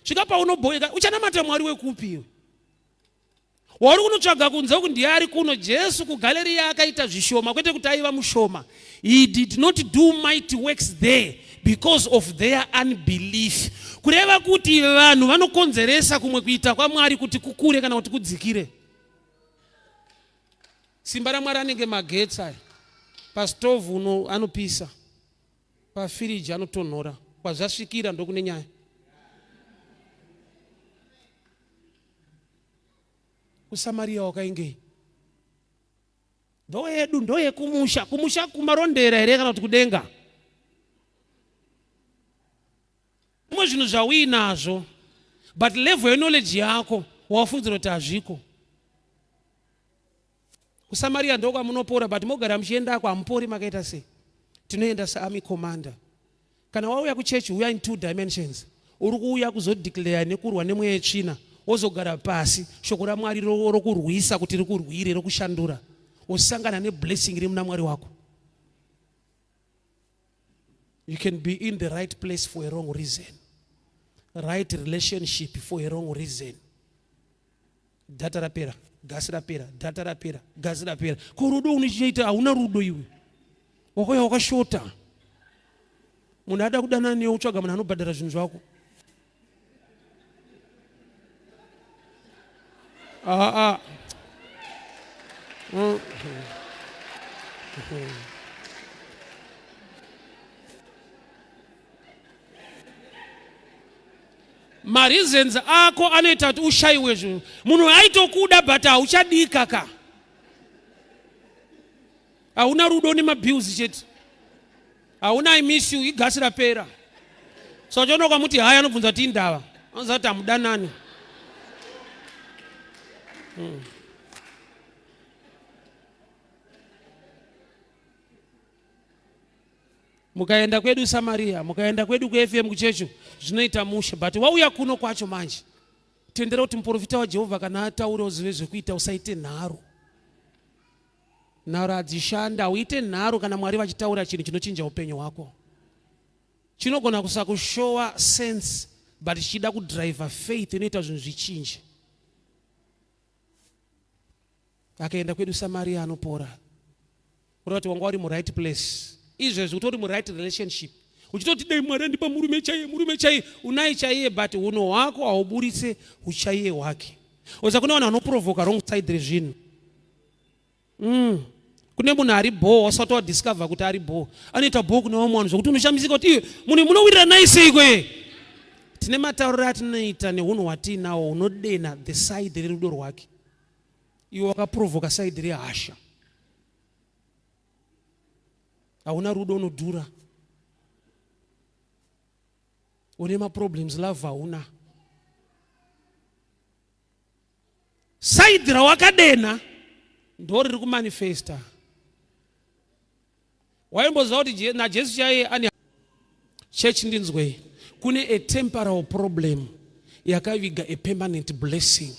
Svika paunobhoeka, uchanamata Mwari wekupi iwe? Wauri kunotsvaga kunze uku ndiye ari kuno. Jesu kuGaleriya akaita zvishoma, kwete kuti aiva mushoma. He did not do mighty works there because of their unbelief. Kureva kuti vanhu vanokonzeresa kumwe kuita kwaMwari kuti kukure kana kuti kudzikire. Simba raMwari anenge magetsi aya. Pastovhu uno anopisa, pafiriji anotonhora, kwazvasvikira ndokune nyaya. KuSamaria wakaingei? Ndoyedu ndoyekumusha, kumusha kumarondera here kana kuti kudenga? Zvimwe zvinhu zvauinazvo but level yeknowledge yako wafunzira kuti hazviko. KuSamaria ndokwamunopora but mogara muchiendako hamupori makaita sei? Tinoenda saarmy commander. Kana wauya kuchechi huya in two dimensions. Uri kuuya kuzodeclare nekurwa nemweya yetsvina wozogara pasi shoko raMwari rokurwisa kuti rikurwire rokushandura wosangana neblessing iri muna Mwari wako. You can be in the right place for a wrong reason. Right relationship for a wrong reason. Data rapera, gasi rapera, data rapera, gasi rapera. Ko rudo unochiita hauna rudo iwe. Wakauya wakashota. Munhu ada kudanana newe utsvaga munhu anobhadhara zvinhu zvako. Ah ah. Mareasons ako anoita kuti ushayiwe zvinhu. Munhu aitokuda but hauchadika ka. Hauna rudo nemabills chete. Hauna I miss you, igasi rapera. So achiona ukamuti hai anobvunza kuti indava. Anoziva kuti hamudanani. Mukaenda kwedu Samaria, mukaenda kwedu kuFM kuchechi zvinoita mushe, but wauya kuno kwacho manje. Tendera kuti muprofita waJehovha kana ataura uzive zvekuita, usaite nharo. Nharo hadzishanda, hauite nharo kana Mwari vachitaura chinhu chinochinja upenyu hwako. Chinogona kusakushowa sense but chichida kudriver faith inoita zvinhu zvichinje. Akaenda kwedu Samaria anopora. Kureva kuti wanga uri muright place. Izvezvi utori muright relationship. Uchitoti dai Mwari andipa murume chaiye, murume chaiye, unaye chaiye but hunhu hwako hauburitse huchaiye hwake. Oza kune vanhu vanoprovoka wrong side rezvinhu. Kune munhu ari bho wasati wadiscover kuti ari bho. Anoita bho kune vamwe vanhu zvokuti unoshamisika kuti iwe munhu munowirirana naye seiko iye. Tine matauriro atinoita nehunhu hwatiinawo hunodena the side rerudo rwake. Iwe wakaprovoka side rehasha. Hauna rudo unodhura. Une maproblems love hauna. Side rawakadena ndo riri kumanifesta. Waimboziva kuti naJesu chaiye ane church ndinzwei, kune a temporal problem yakaviga a permanent blessing.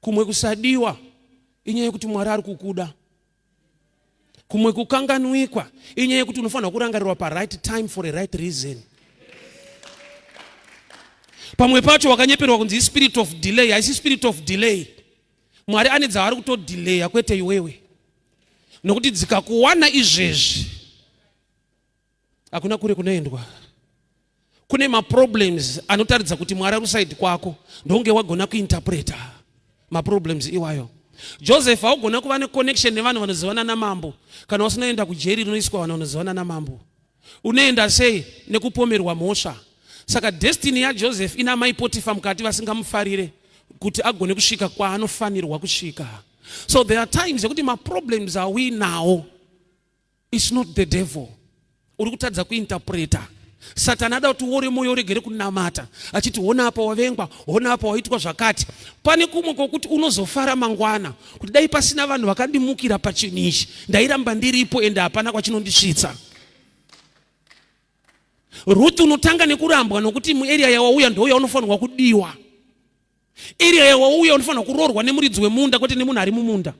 Kumwe kusadiwa inyaya yekuti Mwari ari kukuda. Kumwe kukanganwikwa inyaya yekuti unofanirwa kurangarirwa pa right time for a right reason. Pamwe pacho wakanyeperwa kunzi spirit of delay, haisi spirit of delay. Mwari ane dzaari kutodelaya kwete iwewe, nokuti dzikakuwana izvezvi hakuna kure kunoendwa. Kune maproblems anotaridza kuti Mwari ari kusaidi kwako, ndonge wagona kuinterpreta maproblems iwayo. Joseph haugona kuva neconnection nevanhu vanozivana namambo kana usina kuenda kujeri rinoiswa vanhu vanozivana namambo. Unoenda sei nekupomerwa mhosva? Saka destiny yaJoseph ina mai Potifa mukati vasingamufarire kuti agone kusvika kwaanofanirwa kusvika. So there are times yekuti maproblems awinawo it's not the devil. Uri kutadza kuinterpreta. Satani ada kuti uore moyo uregere kunamata achiti hona apa wavengwa, hona apa waitwa zvakati. Pane kumwe kwokuti unozofara mangwana kuti dai pasina vanhu vakandimukira pachinhu ichi ndairamba ndiripo ende hapana kwachinondisvitsa. Ruth unotanga nekurambwa nokuti muarea yawauya ndouya unofanirwa kudiwa. Area yawauya unofanirwa kuroorwa nemuridzi wemunda kwete nemunhu ari mumunda.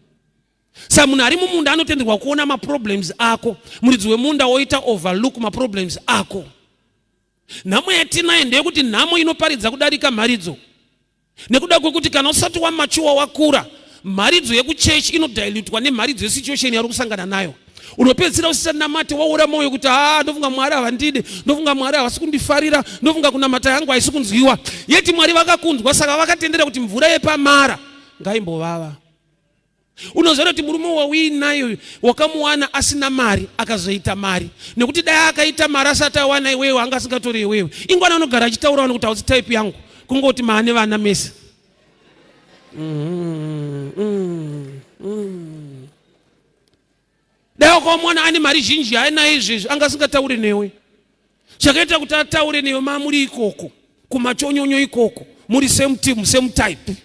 Sa munhu ari mumunda anotenderwa kuona maproblems ako, muridzi wemunda woita overlook maproblems ako. Nhamo yatinayo ndeyekuti nhamo inoparidza kudarika mharidzo. Nekuda kwekuti kana usati wamachuwa wakura, mharidzo yekuchechi inodilutwa nemharidzo yesituation yauri kusangana nayo. Unopedzisira usisanamate, waora mwoyo kuti haa, ndofunga Mwari havandide, ndofunga Mwari havasi kundifarira, ndofunga kunamata yangu haisi kunzwiwa. Yeti Mwari vakakunzwa, saka vakatendera kuti mvura yepamara ngaimbovava. Unoziva kuti murume wauinaye uyu wakamuwana asina mari akazoita mari, nekuti dai akaita mari asati awana iwewe anga asingatori iwewe. Ingwana anogara achitaura wani kuti hausi type yangu, kungoti maane vana mese. Dai wakamuwana ane mari zhinji ainayo izvezvi anga asingatauri newe. Chakaita kuti ataure newe mamuri ikoko kumachonyonyo ikoko, muri same team same type.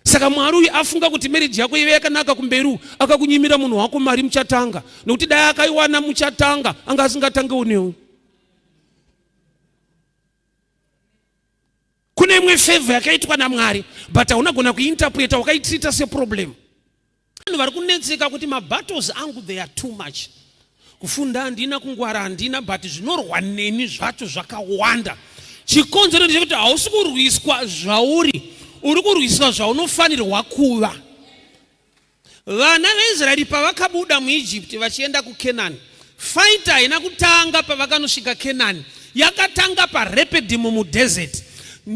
Saka Mwari uyu afunga kuti marriage yako ive yakanaka kumberi, akakunyimira munhu wako mari muchatanga, nekuti dai akaiwana muchatanga anga asingatangewo newe. Kune imwe favor yakaitwa naMwari but haunagona kuinterpreta, wakaitrita seproblem. Vanhu vari kunetseka kuti mabattles angu they are too much. Kufunda handina, kungwara handina, but zvinorwa neni zvacho zvakawanda. Chikonzero ndechekuti hausi kurwiswa zvauri, uri kurwiswa zvaunofanirwa kuva. Vana veIsraeri pavakabuda muEgypt vachienda kuKenani, fight haina kutanga pavakanosvika Kenani, yakatanga paRephidim mudesert.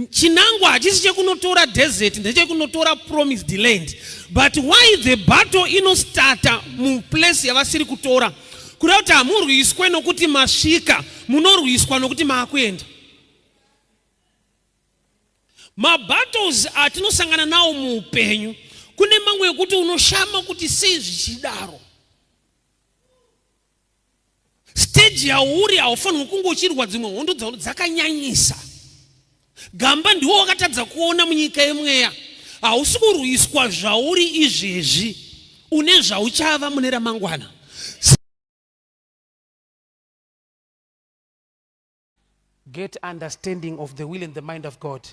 Chinangwa hachisi chekunotora desert, ndechekunotora promised land. But why the battle inostarta muplace yavasiri kutora? Kureva kuti hamurwiswe nokuti masvika, munorwiswa nokuti maakuenda. Mabattles atinosangana nawo muupenyu, kune mamwe ekuti unoshama kuti sei zvichidaro. Stage yauri haufanirwi kunge uchirwa dzimwe hondo dzakanyanyisa. Gamba ndiwo wakatadza kuona munyika yemweya. Hausi kurwiswa zvauri izvezvi, une zvauchava mune ramangwana. Get understanding of the will and the mind of God,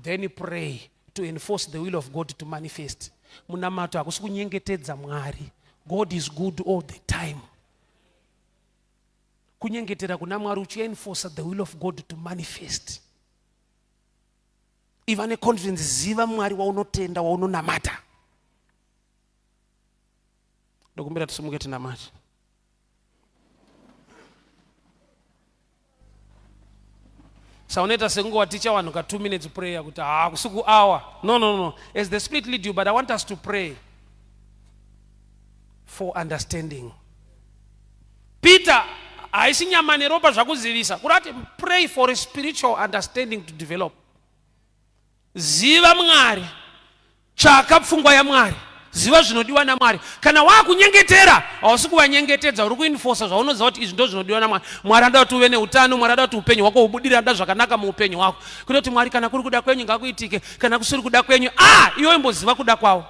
then pray to enforce the will of God to manifest. Munamato hakusi kunyengetedza Mwari. God is good all the time. Kunyengetera kuna Mwari uchienforce the will of God to manifest. Iva neconfidence, ziva Mwari waunotenda, waunonamata. Ndokumbira tisimuke tinamate. Saunoita sekunge waticha vanhu ka 2 minutes prayer kuti haa kusi ku hour. No, no, no. As the Spirit lead you, but I want us to pray for understanding. Peter haisi nyama neropa zvakuzivisa. Kurati pray for a spiritual understanding to develop. Ziva Mwari, tsvaka pfungwa yaMwari, ziva zvinodiwa naMwari. Kana wakunyengetera, hausi kuvanyengetedza, uri kuinfosa zvaunoziva kuti izvi ndozvinodiwa naMwari. Mwari anoda kuti uve neutano, Mwari anoda kuti upenyu hwako hubudire, anoda zvakanaka muupenyu hwako. Kwete kuti Mwari, kana kuri kuda kwenyu ngakuitike, kana kusiri kuda kwenyu, iwe imboziva kuda kwavo.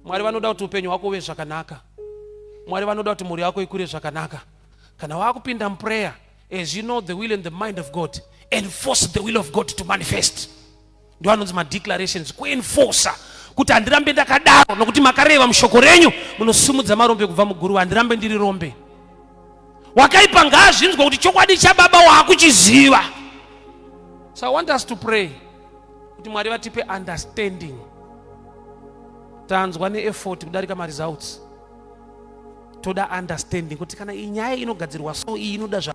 Mwari vanoda kuti upenyu hwako uve zvakanaka. Mwari vanoda kuti mhuri yako ikure zvakanaka. Kana wakupinda muprayer, as you know the will and the mind of God, enforce the will of God to manifest. Ndio anonzi madeclarations, kuenforcer kuti handirambe ndakadaro, nokuti makareva mushoko renyu munosimudza marombe kubva muguruva, handirambe ndiri rombe. Wakaipa ngaazvinzwa kuti chokwadi chababa waakuchiziva. So I want us to pray kuti Mwari vatipe understanding. Tanzwa neeffort kudarika maresults. Toda understanding kuti kana iyi nyaya inogadzirwa so, iyi inoda zva,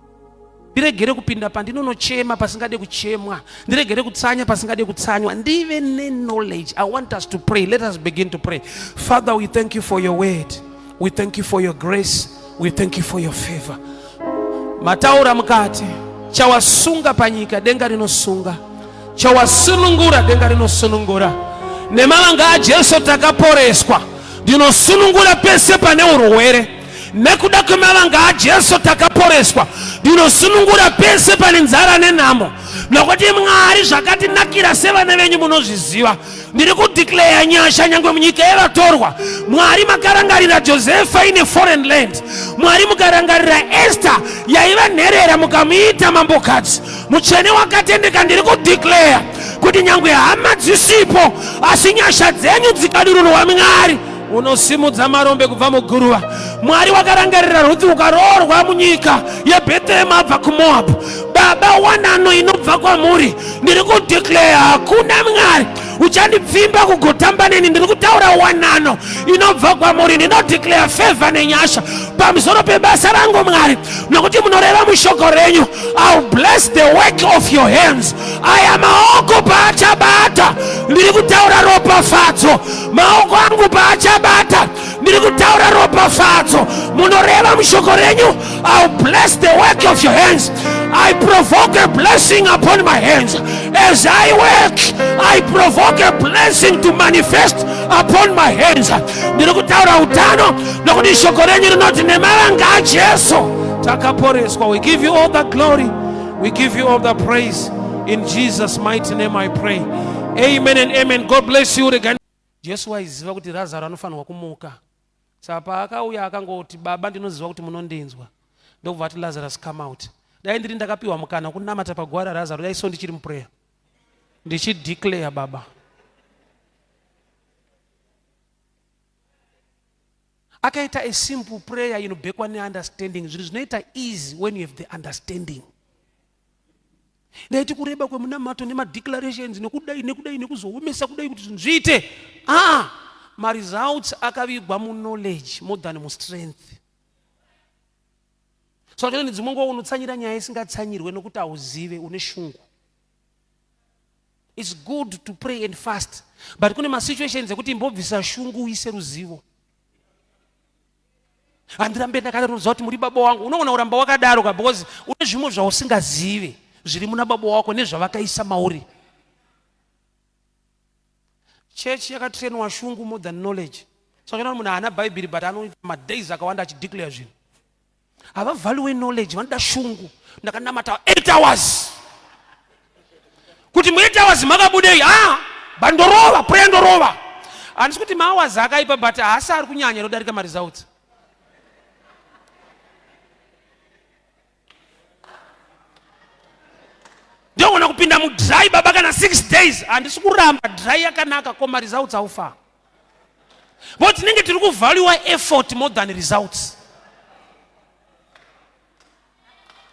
ndiregere kupinda pandinonochema pasingade kuchemwa, ndiregere kutsanya pasingade kutsanywa, ndive neknowledge. I want us to pray. Let us begin to pray. Father, we thank you for your word. We thank you for your grace. We thank you for your favor. Mataura mukati, chawasunga panyika denga rinosunga, chawasunungura denga rinosunungura. Nemavanga aJesu takaporeswa. Ndinosunungura pese pane urwere. Nekuda kwemavanga aJesu takaporeswa. Ndinosunungura pese pane nzara nenhamo, nokuti Mwari zvakatinakira sevana venyu munozviziva. Ndiri kudeclare nyasha nyangwe munyika yevatorwa. Mwari makarangarira Josefa in a foreign land. Mwari mukarangarira Esther yaiva nherera mukamuita mambokadzi. Mutsvene wakatendeka, ndiri kudeclare kuti nyangwe hama dzisipo, asi nyasha dzenyu dzikadururwa, Mwari unosimudza marombe kubva muguruva. Mwari wakarangarira Ruthi ukaroorwa munyika yeBhetherehemu abva kuMoabhu. Baba, wanano inobva kwamuri, ndiri kudeclare hakuna Mwari uchandipfimba kugotamba neni. Ndiri kutaura wanano inobva kwamuri. Ndinodeclare favor nenyasha pamusoro pebasa rangu Mwari, nokuti munoreva mushoko renyu, I'll bless the work of your hands. Aya maoko paachabata, ndiri kutaura ropafadzo. Maoko angu paachabata, ndiri kutaura ropafadzo. Munoreva mushoko renyu, I'll bless the work of your hands. I provoke a blessing upon my hands. As I work, I provoke a blessing to manifest upon my hands. Ndiri kutaura utano nokuti shoko renyu rinoti nemavanga aJesu takaporeswa. We give you all the glory. We give you all the praise. In Jesus' mighty name I pray. Amen and amen. God bless you. Jesu aiziva kuti Razaro anofanirwa kumuka. Saka paakauya akangoti, Baba ndinoziva kuti munondinzwa. Ndokubva ati Lazarus come out. Dai ndiri ndakapiwa mukana kunamata paguva raRazaro dai so ndichiri muprayer. Ndichideclare baba. Akaita a simple prayer inobhekwa neunderstanding. Zvinhu zvinoita easy when you have the understanding. Ndaiti kureba kwemunamato nemadeclarations nekudai nekudai nekuzoomesa kudai kuti zvinhu zviite. Ah, maresults akavigwa muknowledge more than mustrength. So chino dzimwe nguva unotsanyira nyaya isingatsanyirwe nokuti hauzive, une shungu. It's good to pray and fast, but kune masituations ekuti imbobvisa shungu uise ruzivo. Handirambe ndakadaro, unoziva kuti muri baba wangu. Unogona kuramba wakadaro ka because une zvimwe zvausingazive zviri muna baba wako nezvavakaisa mauri. Church yakatrainwa shungu more than knowledge. So kana munhu haana bhaibheri but anoita madays akawanda achideclare zvinhu. Havavalue knowledge, vanoda shungu. Ndakanamata 8 hours. Kuti mu 8 hours makabudei? Ah, bandorova, prayer ndorova. Handisi kuti mahours akaipa but haasi ari kunyanya inodarika maresults. Ndogona kupinda mudry baba kana 6 days. Handisi kuramba dry yakanaka ko maresults aufa. But tinenge tiri kuvaluer effort more than results.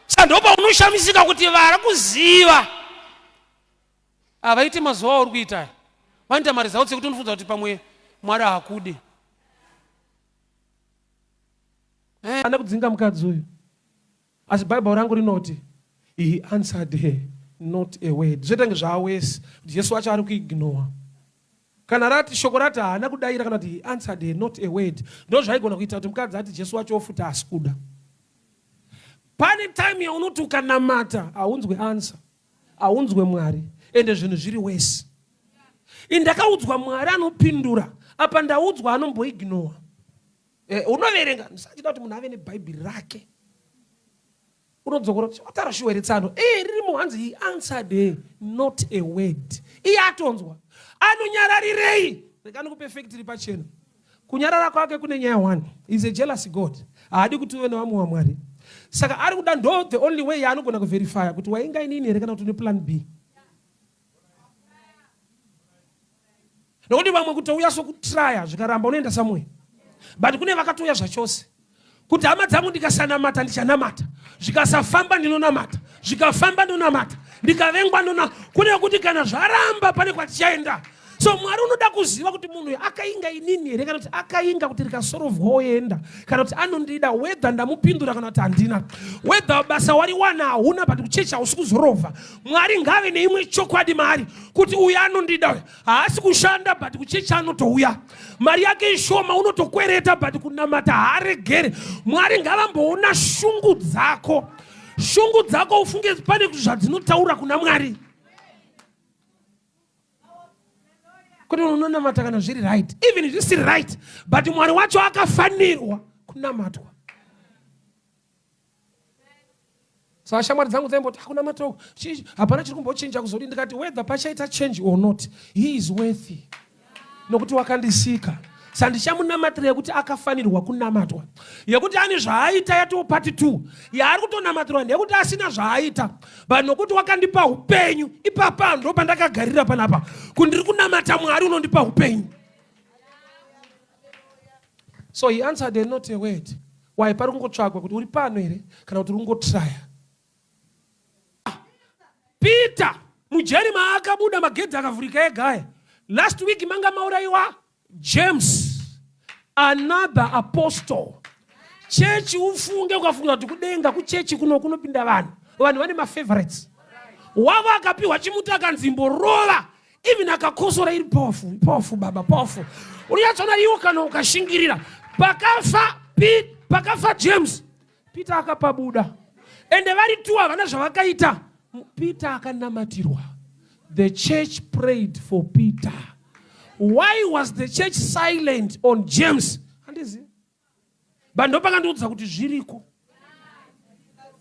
Saka ndopaunoshamisika kuti vari kuziva havaiti mazuva auri kuita aya, vanoita maresults ekuti unofunza kuti pamwe Mwari haakudi. Haana kudzinga mukadzi uyu, asi Bible rangu rinoti he answered her not a word. Zvoita kunge zvaawesi kuti Jesu wacho ari kuignore. Kana rati shoko rati haana kudaira kana kuti he answered her not a word, ndo zvaigona kuita kuti mukadzi ati Jesu wacho ofuta haasi kuda. Pane time yaunoti ukanamata haunzwe answer, haunzwe Mwari, ende zvinhu zviri wesi. Indakaudzwa Mwari anopindura, apa ndaudzwa anomboignore. Unoverenga, ndisachida kuti munhu ave nebhaibheri rake. Unodzokora kuti wataura shuwa here tsano? Ririmo hanzi he answered her not a word. Iye atonzwa. Anonyararirei? Rega ndikupe fact iri pachena. Kunyarara kwake kune nyaya one. He is a jealous God. Haadi kuti uve nevamwe vaMwari. Saka ari kuda ndo the only way yaanogona kuverifya kuti wainga inini here kana kuti une plan B. Nokuti vamwe kutouya sokutraya zvikaramba unoenda somewhere. But kune vakatouya zvachose. Kuti hama dzangu ndikasanamata ndichanamata, zvikasafamba ndinonamata, zvikafamba ndonamata, ndikavengwa ndona. Kune kuti kana zvaramba pane kwatichaenda. So Mwari unoda kuziva kuti munhu uyu akainga inini here kana kuti akainga kuti rikasorovwa oenda, kana kuti anondida whether ndamupindura kana kuti handina, whether basa wariwana hauna but kuchechi hausi kuzorovha. Mwari ngave neimwe chokwadi maari kuti uyu anondida uyu haasi kushanda but kuchechi anotouya, mari yake ishoma unotokwereta but kunamata haaregere. Mwari ngavamboona shungu dzako, shungu dzako ufunge pane zvadzinotaura kuna Mwari. Kuti unonamata kana zviri right, even zvisiri right, but Mwari wacho akafanirwa kunamatwa. Saka shamwari dzangu dzaimboti hakuna matoko, hapana chiri kumbochinja kuzodi. Ndikati whether pachaita change or not, he is worthy nokuti wakandisika. Saka ndichamunamatira yekuti akafanirwa kunamatwa, yekuti ane zvaaita yatoo part 2 yaari kutonamatirwa ndeyekuti asina zvaaita, but nokuti wakandipa upenyu ipapa ndo pandakagarira panapa kuti ndiri kunamata Mwari unondipa upenyu. So he answered her not a word. Why? Pari kungotsvagwa kuti uri pano here kana kuti uri kungotraya. Peter mujeri maakabuda magedhi akavhurika ega aya. Last week manga mauraiwa James another apostle. Chechi ufunge ukafunga kuti kudenga kuchechi kuno kunopinda vanhu. Vanhu vane mafavorites. Wavo akapiwa chimuti akanzi mborova even akakosora iri powerful powerful baba powerful unonyatsoona iwo kana ukashingirira pakafa pakafa James Peter akapabuda ende vari tu havana zvavakaita Peter akanamatirwa the church prayed for Peter why was the church silent on James handizivi but ndopakandiudza kuti zviriko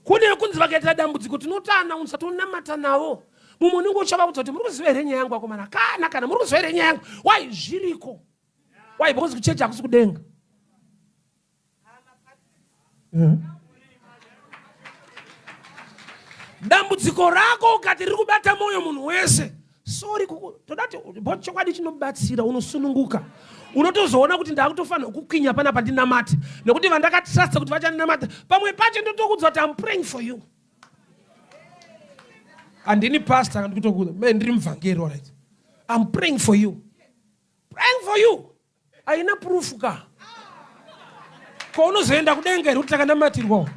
kune kunzi vakaita dambudziko tinotoanaunsa tonamata navo mumwe unenge uchavaudza kuti muri kuziva here nyaya yangu akomana kana kana muri kuziva here nyaya yangu why zviriko why because kuchechi hakusi kudenga Dambudziko rako ukati riri kubata mwoyo munhu wese sorry toda kuti bo chokwadi chinobatsira unosununguka unotozoona kuti ndakutofanira kukwinya panapa ndinamate nekuti vandakatrusta kuti vachandinamata pamwe pacho ndotokudza kuti am praying for you handini pastor ndikutokuudza me ndiri muvhangeri alright am praying for you praying for you haina proof ka ko unozoenda kudenga here kuti takanamatirwawo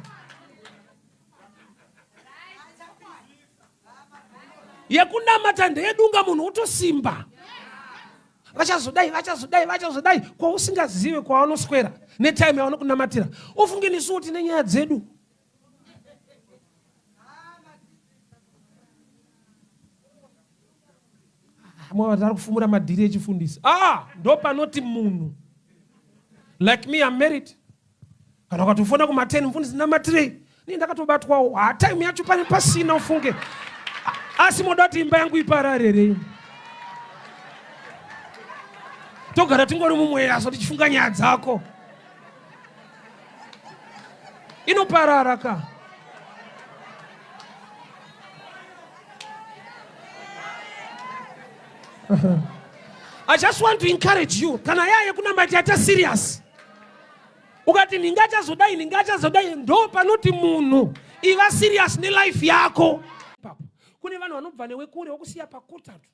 yekunamata ndeyedunga munhu wotosimba vachazodai vachazodai vachazodai kwausingazive kwavanoswera netime yavanokunamatira ufunge nesuwo tine nyaya dzedu Mwari ari kufumura madhiri echifundisi. Ah, ndopanoti munhu. Like me I'm married. Kana ukatofona kuma 10 mufundisi namatirei. Ni ndakatobatwawo. Ah, time yacho pane pasina ufunge. Asi moda kuti imba yangu iparare here? Togara tingori mumweya so tichifunga nyaya dzako. Inoparara ka. I just want to encourage you kana yaya yekunamata yaita serious ukati ndinga achazodai ndinga achazodai ndo panoti munhu iva serious nelife yako kune vanhu vanobva newe kure wokusiya pakutatu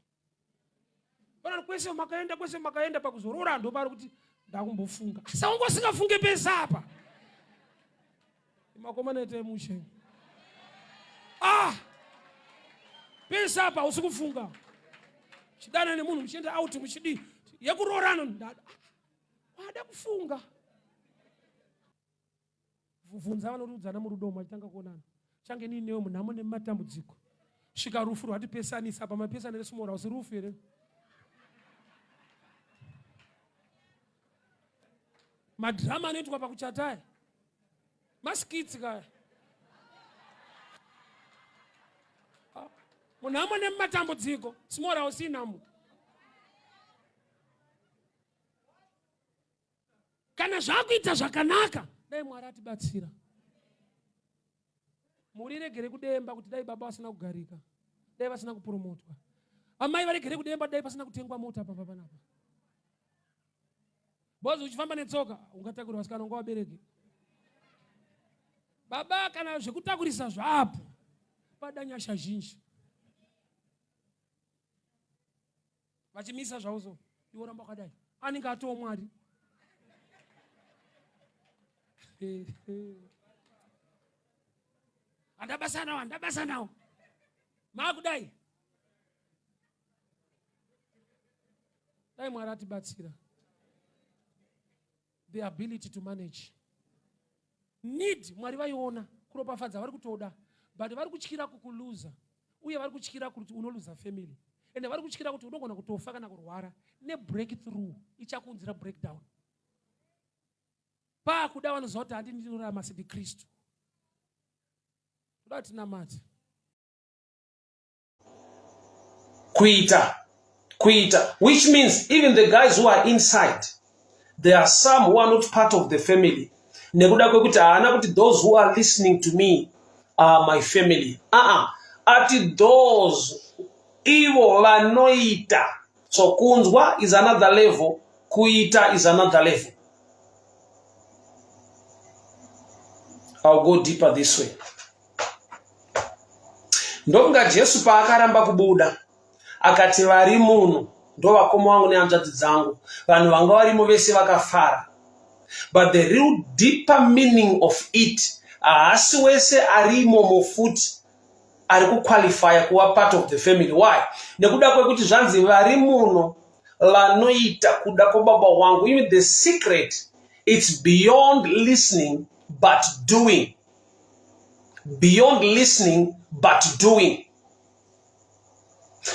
Vanhu kwese makaenda kwese makaenda pakuzorora ndopari kuti ndakumbofunga. Asi wanga usingafunge pese apa. Makomana itai mushe. Ah! Pese apa usi kufunga. Chidana nemunhu muchienda out muchidii yekuroorana ndada. Wada kufunga. Bvunza vanoriudzana murudo umu vachitanga kuonana. Change nii newe munhamo nemumatambudziko. Svika rufu rwatipesanisa apa mapesana resmall house rufu here? Madrama anoitwa pakuchata aya. Maskits kaya. Ah, munhamo nemumatambudziko small house inhamo. Kana zvakuita zvakanaka, dai Mwari atibatsira. Mhuri iregere kudemba kuti dai baba vasina kugarika, dai vasina kupromotwa. Amai varegere kudemba dai pasina kutengwa mota pamba panapa. Bozi uchifamba netsoka ungatakurwa vasikana unga vabereki. Baba kana zvekutakurisa zvapo pada nyasha zhinji. Vachimisa zvavo so iwe oramba wakadai anenge atoo mwari handabasa nawo handabasa nawo maakudai dai mwari atibatsira the ability to manage need mwari vaiona kuropafadza vari kutoda but vari kutyira kukuluza uye vari kutyira kuti unoluza family ende vari kutyira kuti unogona kutofa kana kurwara nebreakthrough ichakuunzira breakdown paakuda vanoziva kuti handi ndinorarama sendikristu toda tinamate Kuita kuita which means even the guys who are inside there are some who are not part of the family nekuda kwekuti haana kuti those who are listening to me are my family aa uh -uh. ati those ivo vanoita so kunzwa is another level kuita is another level. I'll go deeper this way. Ndokunga Jesu paakaramba kubuda akati vari muno ndovakoma vangu nehanzvadzi dzangu, vanhu vanga varimo vese vakafara. But the real deeper meaning of it, haasi wese ari imomo futi ari kuqualifya kuva part of the family. Why? Nekuda kwekuti zvanzi vari muno vanoita kuda kwababa wangu. Even the secret, it's beyond listening but doing. Beyond listening but doing.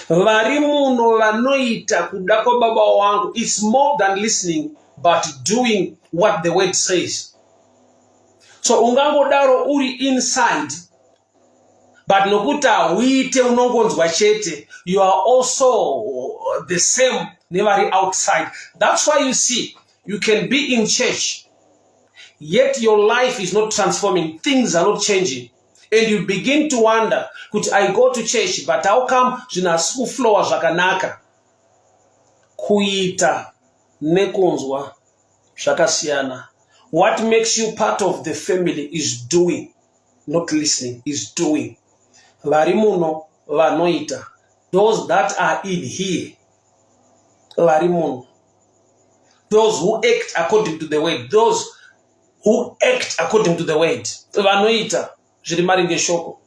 Vari muno vanoita kuda kwababa wangu. It's more than listening but doing what the word says. So ungangodaro uri inside, but nokuti hauite, unongonzwa chete, you are also the same nevari outside. That's why you see you can be in church, yet your life is not transforming, things are not changing, and you begin to wonder kuti I go to church, but how come zvinhu hasi kuflowa zvakanaka? Kuita nekunzwa zvakasiyana. What makes you part of the family is doing, not listening, is doing. Vari muno vanoita, those that are in here, vari muno, those who act according to the word, those who act according to the word, vanoita zviri maringe shoko.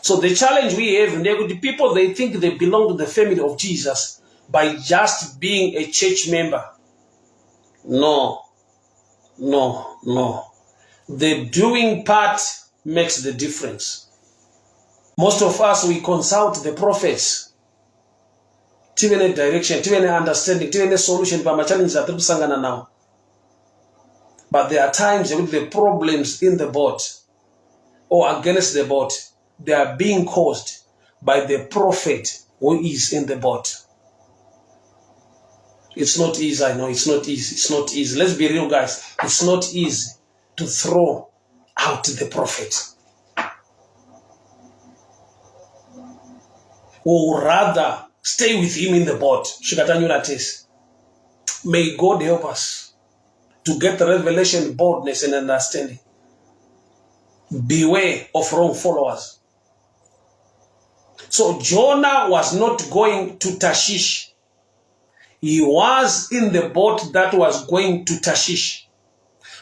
So the challenge we have ndeyekuti people, they think they belong to the family of Jesus by just being a church member. No, no, no. The doing part makes the difference. Most of us, we consult the prophets tive nedirection, tive neunderstanding, tive nesolution pamachallenges atiri kusangana nawo. But there are times yekuti the problems in the boat or against the boat, they are being caused by the prophet who is in the boat. It's not easy, I know it's not easy. It's not easy. Let's be real, guys. It's not easy to throw out the prophet, or rather stay with him in the boat svika tanyura tese. May God help us to get the revelation, boldness and understanding. Beware of wrong followers. So Jonah was not going to Tarshish. He was in the boat that was going to Tarshish.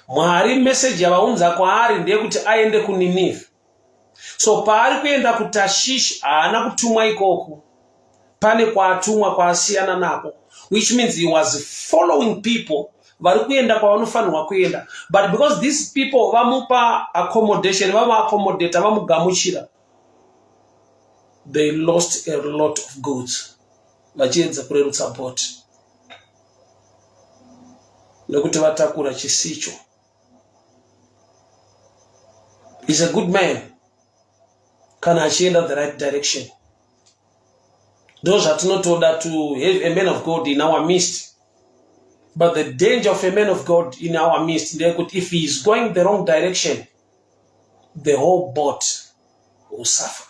Mwari message yavaunza kwaari ndeyekuti aende kuNinevhe. So paari kuenda kuTarshish, haana kutumwa ikoko. Pane kwaatumwa kwaasiyana nako, which means he was following people vari kuenda kwavanofanirwa kuenda. But because these people vamupa accommodation, vavaaccommodata, vamugamuchira, they lost a lot of goods vachiedza kurerutsa boat nekuti vatakura chisicho. Is a good man kana achienda the right direction. Ndo zvatinotoda, to have a man of God in our midst. But the danger of a man of God in our midst ndeyekuti if he is going the wrong direction, the whole boat will suffer.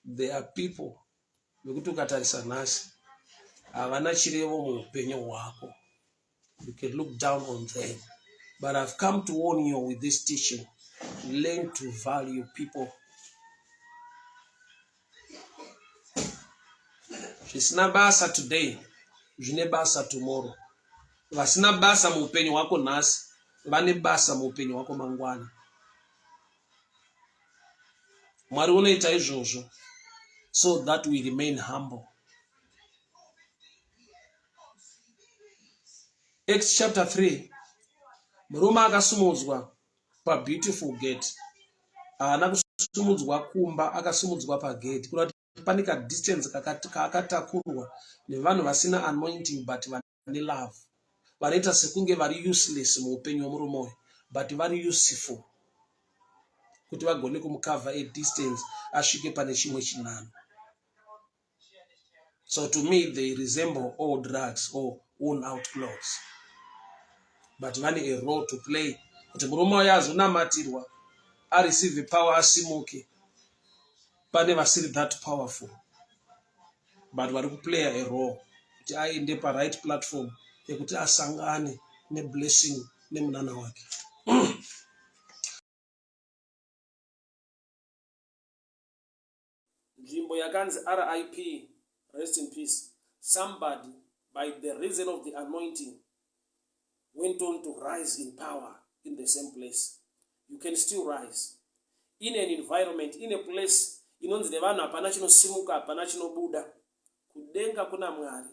There are people vekuti ukatarisa nhasi havana chirevo muupenyu hwako. You can look down on them, but I've come to warn you with this teaching: learn to value people. Zvisina basa today zvine basa tomorrow. Vasina basa muupenyu hwako nhasi vane basa muupenyu hwako mangwana. Mwari unoita izvozvo so that we remain humble. Acts chapter 3, murume akasumudzwa paBeautiful Gate. Haana kusumudzwa kumba, akasumudzwa pagate, kureva kuti pane kadistance kaakatakurwa nevanhu vasina anointing but vane love, vanoita sekunge vari useless muupenyu hwemurume uyu, but vari useful kuti vagone kumucover a distance asvike pane chimwe chinhano. So to me they resemble old drugs or worn out clothes, but vane a role to play kuti murume uyo azonamatirwa, areceive power, asimuke. Pane vasiri that powerful but vari kuplaya a role. kuti aende paright platform yekuti asangane neblessing nemunana wake. Nzvimbo yakanzi RIP, rest in peace, somebody by the reason of the anointing went on to rise in power in the same place. You can still rise in an environment, in a place inonzi nevanhu hapana chinosimuka, hapana chinobuda. Kudenga kuna Mwari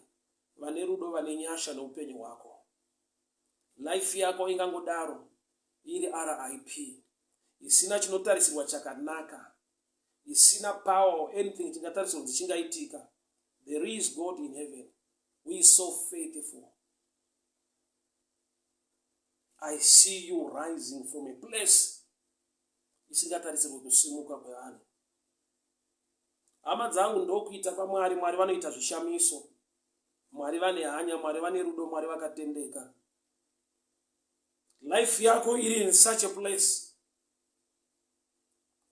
vane rudo, vane nyasha neupenyu hwako. Life yako ingangodaro iri RIP, isina chinotarisirwa chakanaka, isina power or anything chingatarisirwa kuti chingaitika. There is God in heaven who is so faithful. I see you rising from a place isingatarisirwe kusimuka kwevanhu. Hama dzangu, ndokuita kwaMwari. Mwari vanoita zvishamiso. Mwari vane hanya, Mwari vane rudo, Mwari vakatendeka. Life yako iri in such a place,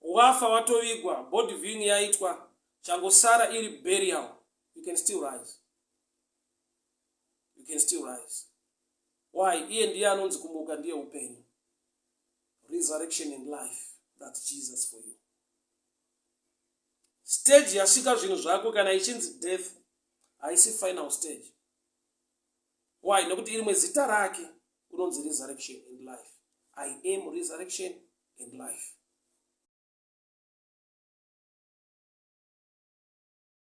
wafa, watovigwa, body viewing yaitwa, changosara iri burial. You can still rise, you can still rise. Why? Iye ndiye anonzi kumuka, ndiye upenyu, resurrection and life. That's Jesus for you. Stage yasvika zvinhu zvako kana ichinzi death, haisi final stage. Why? Nekuti irimwe zita rake unonzi resurrection and life. I am resurrection and life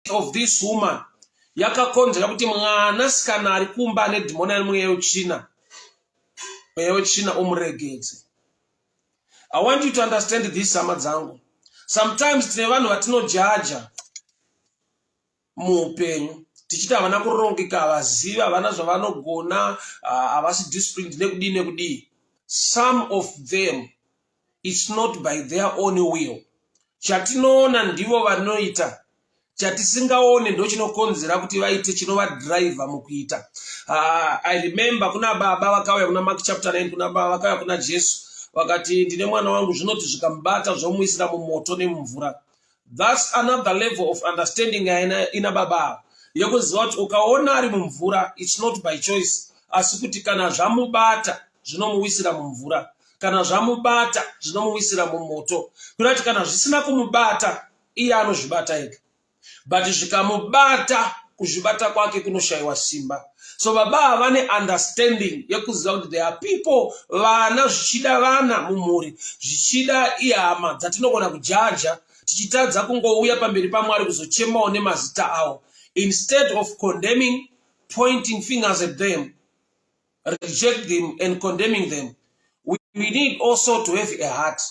of this woman yakakonzera kuti mwanasikana ari kumba ane dhimoni, ari mweya wetsvina, mweya wetsvina umuregedze. I want you to understand this, hama dzangu. Sometimes tine vanhu vatinojaja muupenyu tichiti havana kurongeka, havazivi, havana zvavanogona, havasi disciplined, nekudii nekudii. Some of them, it's not by their own will. Chatinoona ndivo vanoita, chatisingaone ndo chinokonzera kuti vaite, chinovadhiraivha mukuita. I remember kuna baba vakauya kuna Mark chapter 9. Kuna baba vakauya kuna Jesu vakati, "Ndine mwana wangu, zvinoti zvikamubata zvomuisira mumoto nemumvura." That's another level of understanding ina baba ava, yekuziva kuti ukaona ari mumvura, it's not by choice, asi kuti kana zvamubata zvinomuwisira mumvura, kana zvamubata zvinomuwisira mumoto. Kuda kuti kana zvisina kumubata, iye anozvibata ega, but zvikamubata, kuzvibata kwake kunoshayiwa simba. So baba vane understanding yekuziva kuti there are people, vana, zvichida vana mumhuri, zvichida ihama dzatinogona kujaja tichitadza kungouya pamberi paMwari kuzochemawo nemazita avo. Instead of condemning, pointing fingers at them, reject them and condemning them, we need also to have a heart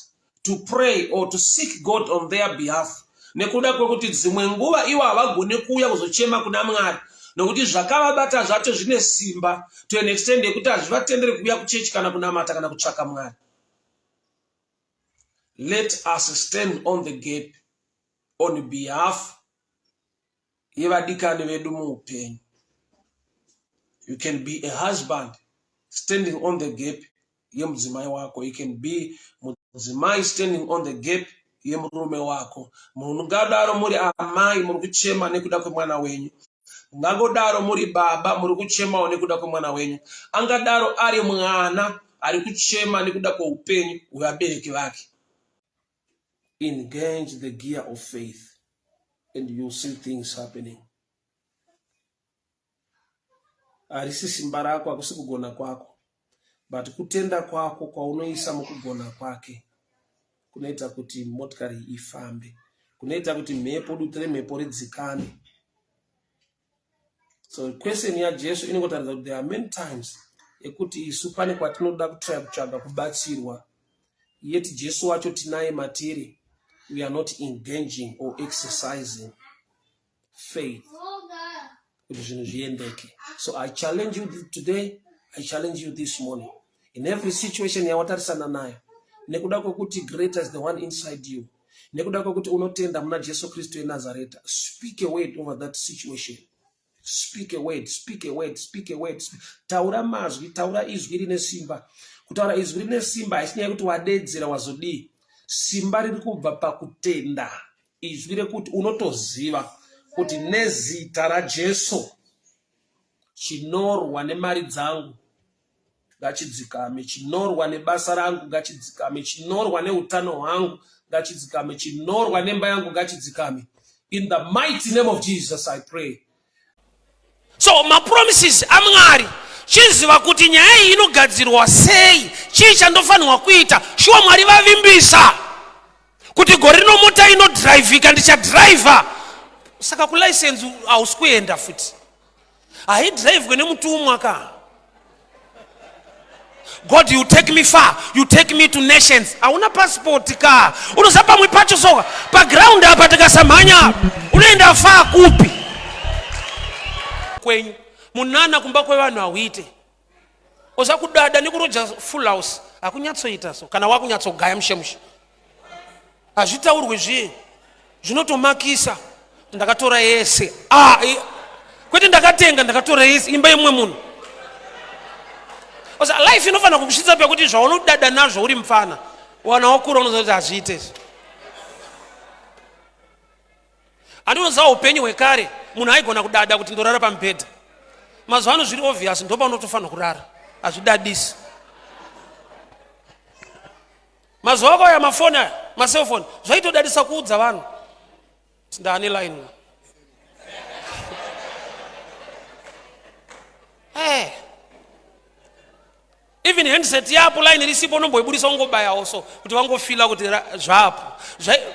to pray or to seek God on their behalf, nekuda kwekuti dzimwe nguva ivo havagoni kuuya kuzochema kuna Mwari nokuti zvakavabata zvacho zvine simba to an extent yekuti hazvivatenderi kuuya kuchechi kana kunamata kana kutsvaka Mwari. Let us stand on the gap on behalf yevadikani vedu muupenyu. You can be a husband standing on the gap yemudzimai wako. You can be mudzimai standing on the gap yemurume wako. Mungadaro muri amai muri kuchema nekuda kwemwana wenyu, mungangodaro muri baba muri kuchemawo nekuda kwemwana wenyu, angadaro ari mwana ari kuchema nekuda kweupenyu hwevabereki vake. Engage the gear of faith and you'll see things happening. Harisi simba rako, hakusi kugona kwako, but kutenda kwako kwaunoisa mukugona kwake kunoita kuti motikari ifambe, kunoita kuti mhepo, dutu remhepo ridzikane. So question yaJesu inongotaridza kuti there are many times ekuti isu pane kwatinoda kutraya kutsvaga kubatsirwa, yet Jesu wacho tinaye matiri. We are not engaging or exercising faith kuti zvinhu zviendeke. So I challenge you today, I challenge you this morning, in every situation yawatarisana nayo, nekuda kwekuti greater is the one inside you, nekuda kwekuti unotenda muna Jesu Kristu yeNazareta, speak a word over that situation. Speak a word, speak a word, speak a word. Taura mazwi, taura izwi rine simba. Kutaura izwi rine simba haisi nyaya yekuti wadedzera, wazodii. Simba riri kubva pakutenda izwi rekuti unotoziva kuti nezita raJesu. Chinorwa nemari dzangu ngachidzikame, chinorwa nebasa rangu ngachidzikame, chinorwa neutano hwangu ngachidzikame, chinorwa nemba yangu ngachidzikame. In the mighty name of Jesus I pray. So mapromises aMwari, chiziva kuti nyaya iyi inogadzirwa sei, chii chandofanirwa kuita. Shuwa Mwari vavimbisa kuti gore rino mota inodhiraivhika, ndichadhiraivha. Saka kulicense hausi kuenda futi, haidhiraivhwe nemutumwa ka. God, you take me far, you take me to nations. Hauna passport ka. Unoziva pamwe pacho soka paground apa tikasamhanya unoenda far kupi? Kwenyu munana kumba kwevanhu hauite. Oza kudada nekuroja full house hakunyatsoita so kana wakunyatsogaya mushe mushe. Hazvitaurwe zviye zvinotomakisa. Ndakatora yese. Ah, kwete ndakatenga, ndakatora yese imba yemumwe munhu. Oza life inofanira kukusvitsa pekuti zvaunodada nazvo uri mupfana, wana wakura unoziva kuti hazviite izvi. Handinoziva upenyu hwekare munhu aigona kudada kuti ndorara pamubhedha. Mazuva ano zviri obvious, ndopaunotofanira kurara, hazvidadisi. Mazuva akauya mafoni aya, maselfoni, zvaitodadisa kuudza vanhu kuti ndaane line. Hey. Even handset yapo line risipo unomboibudisa ungobayawo so kuti vangofila kuti zvapo.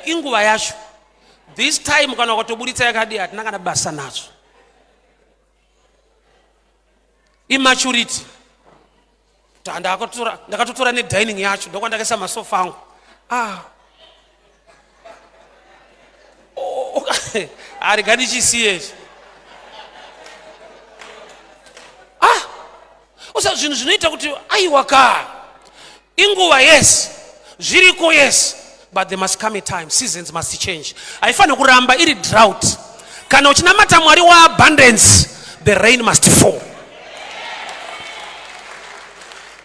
Inguva yacho. This time kana ukatoburitsa yakadii hatina kana basa nazvo. Immaturity. Ndakatotora nedining yacho ndokwandakaisa masofa angu. Ah. Oh, arega ndichisiye ichi. Ah. Usa zvinhu zvinoita kuti aiwa ka. Inguva yes. Zviriko yes. But there must come a time, seasons must change. Haifaniri kuramba iri drought. Kana uchinamata Mwari waabundance, the rain must fall.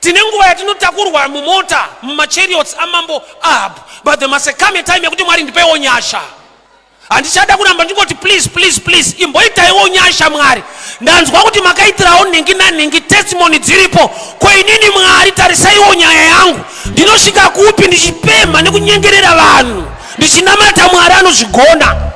Tine nguva yatinotakurwa mumota mumachariots amambo Ahab, but there must come a time yekuti Mwari ndipeiwo nyasha. Handichada kuramba ndingoti please please please, imboitaiwo nyasha Mwari. Ndanzwa kuti makaitirawo nhingi nanhingi, testimony dziripo. Ko inini Mwari tarisaiwo nyaya yangu, ndinosvika kupi ndichipemha nekunyengerera vanhu, ndichinamata Mwari anozvigona.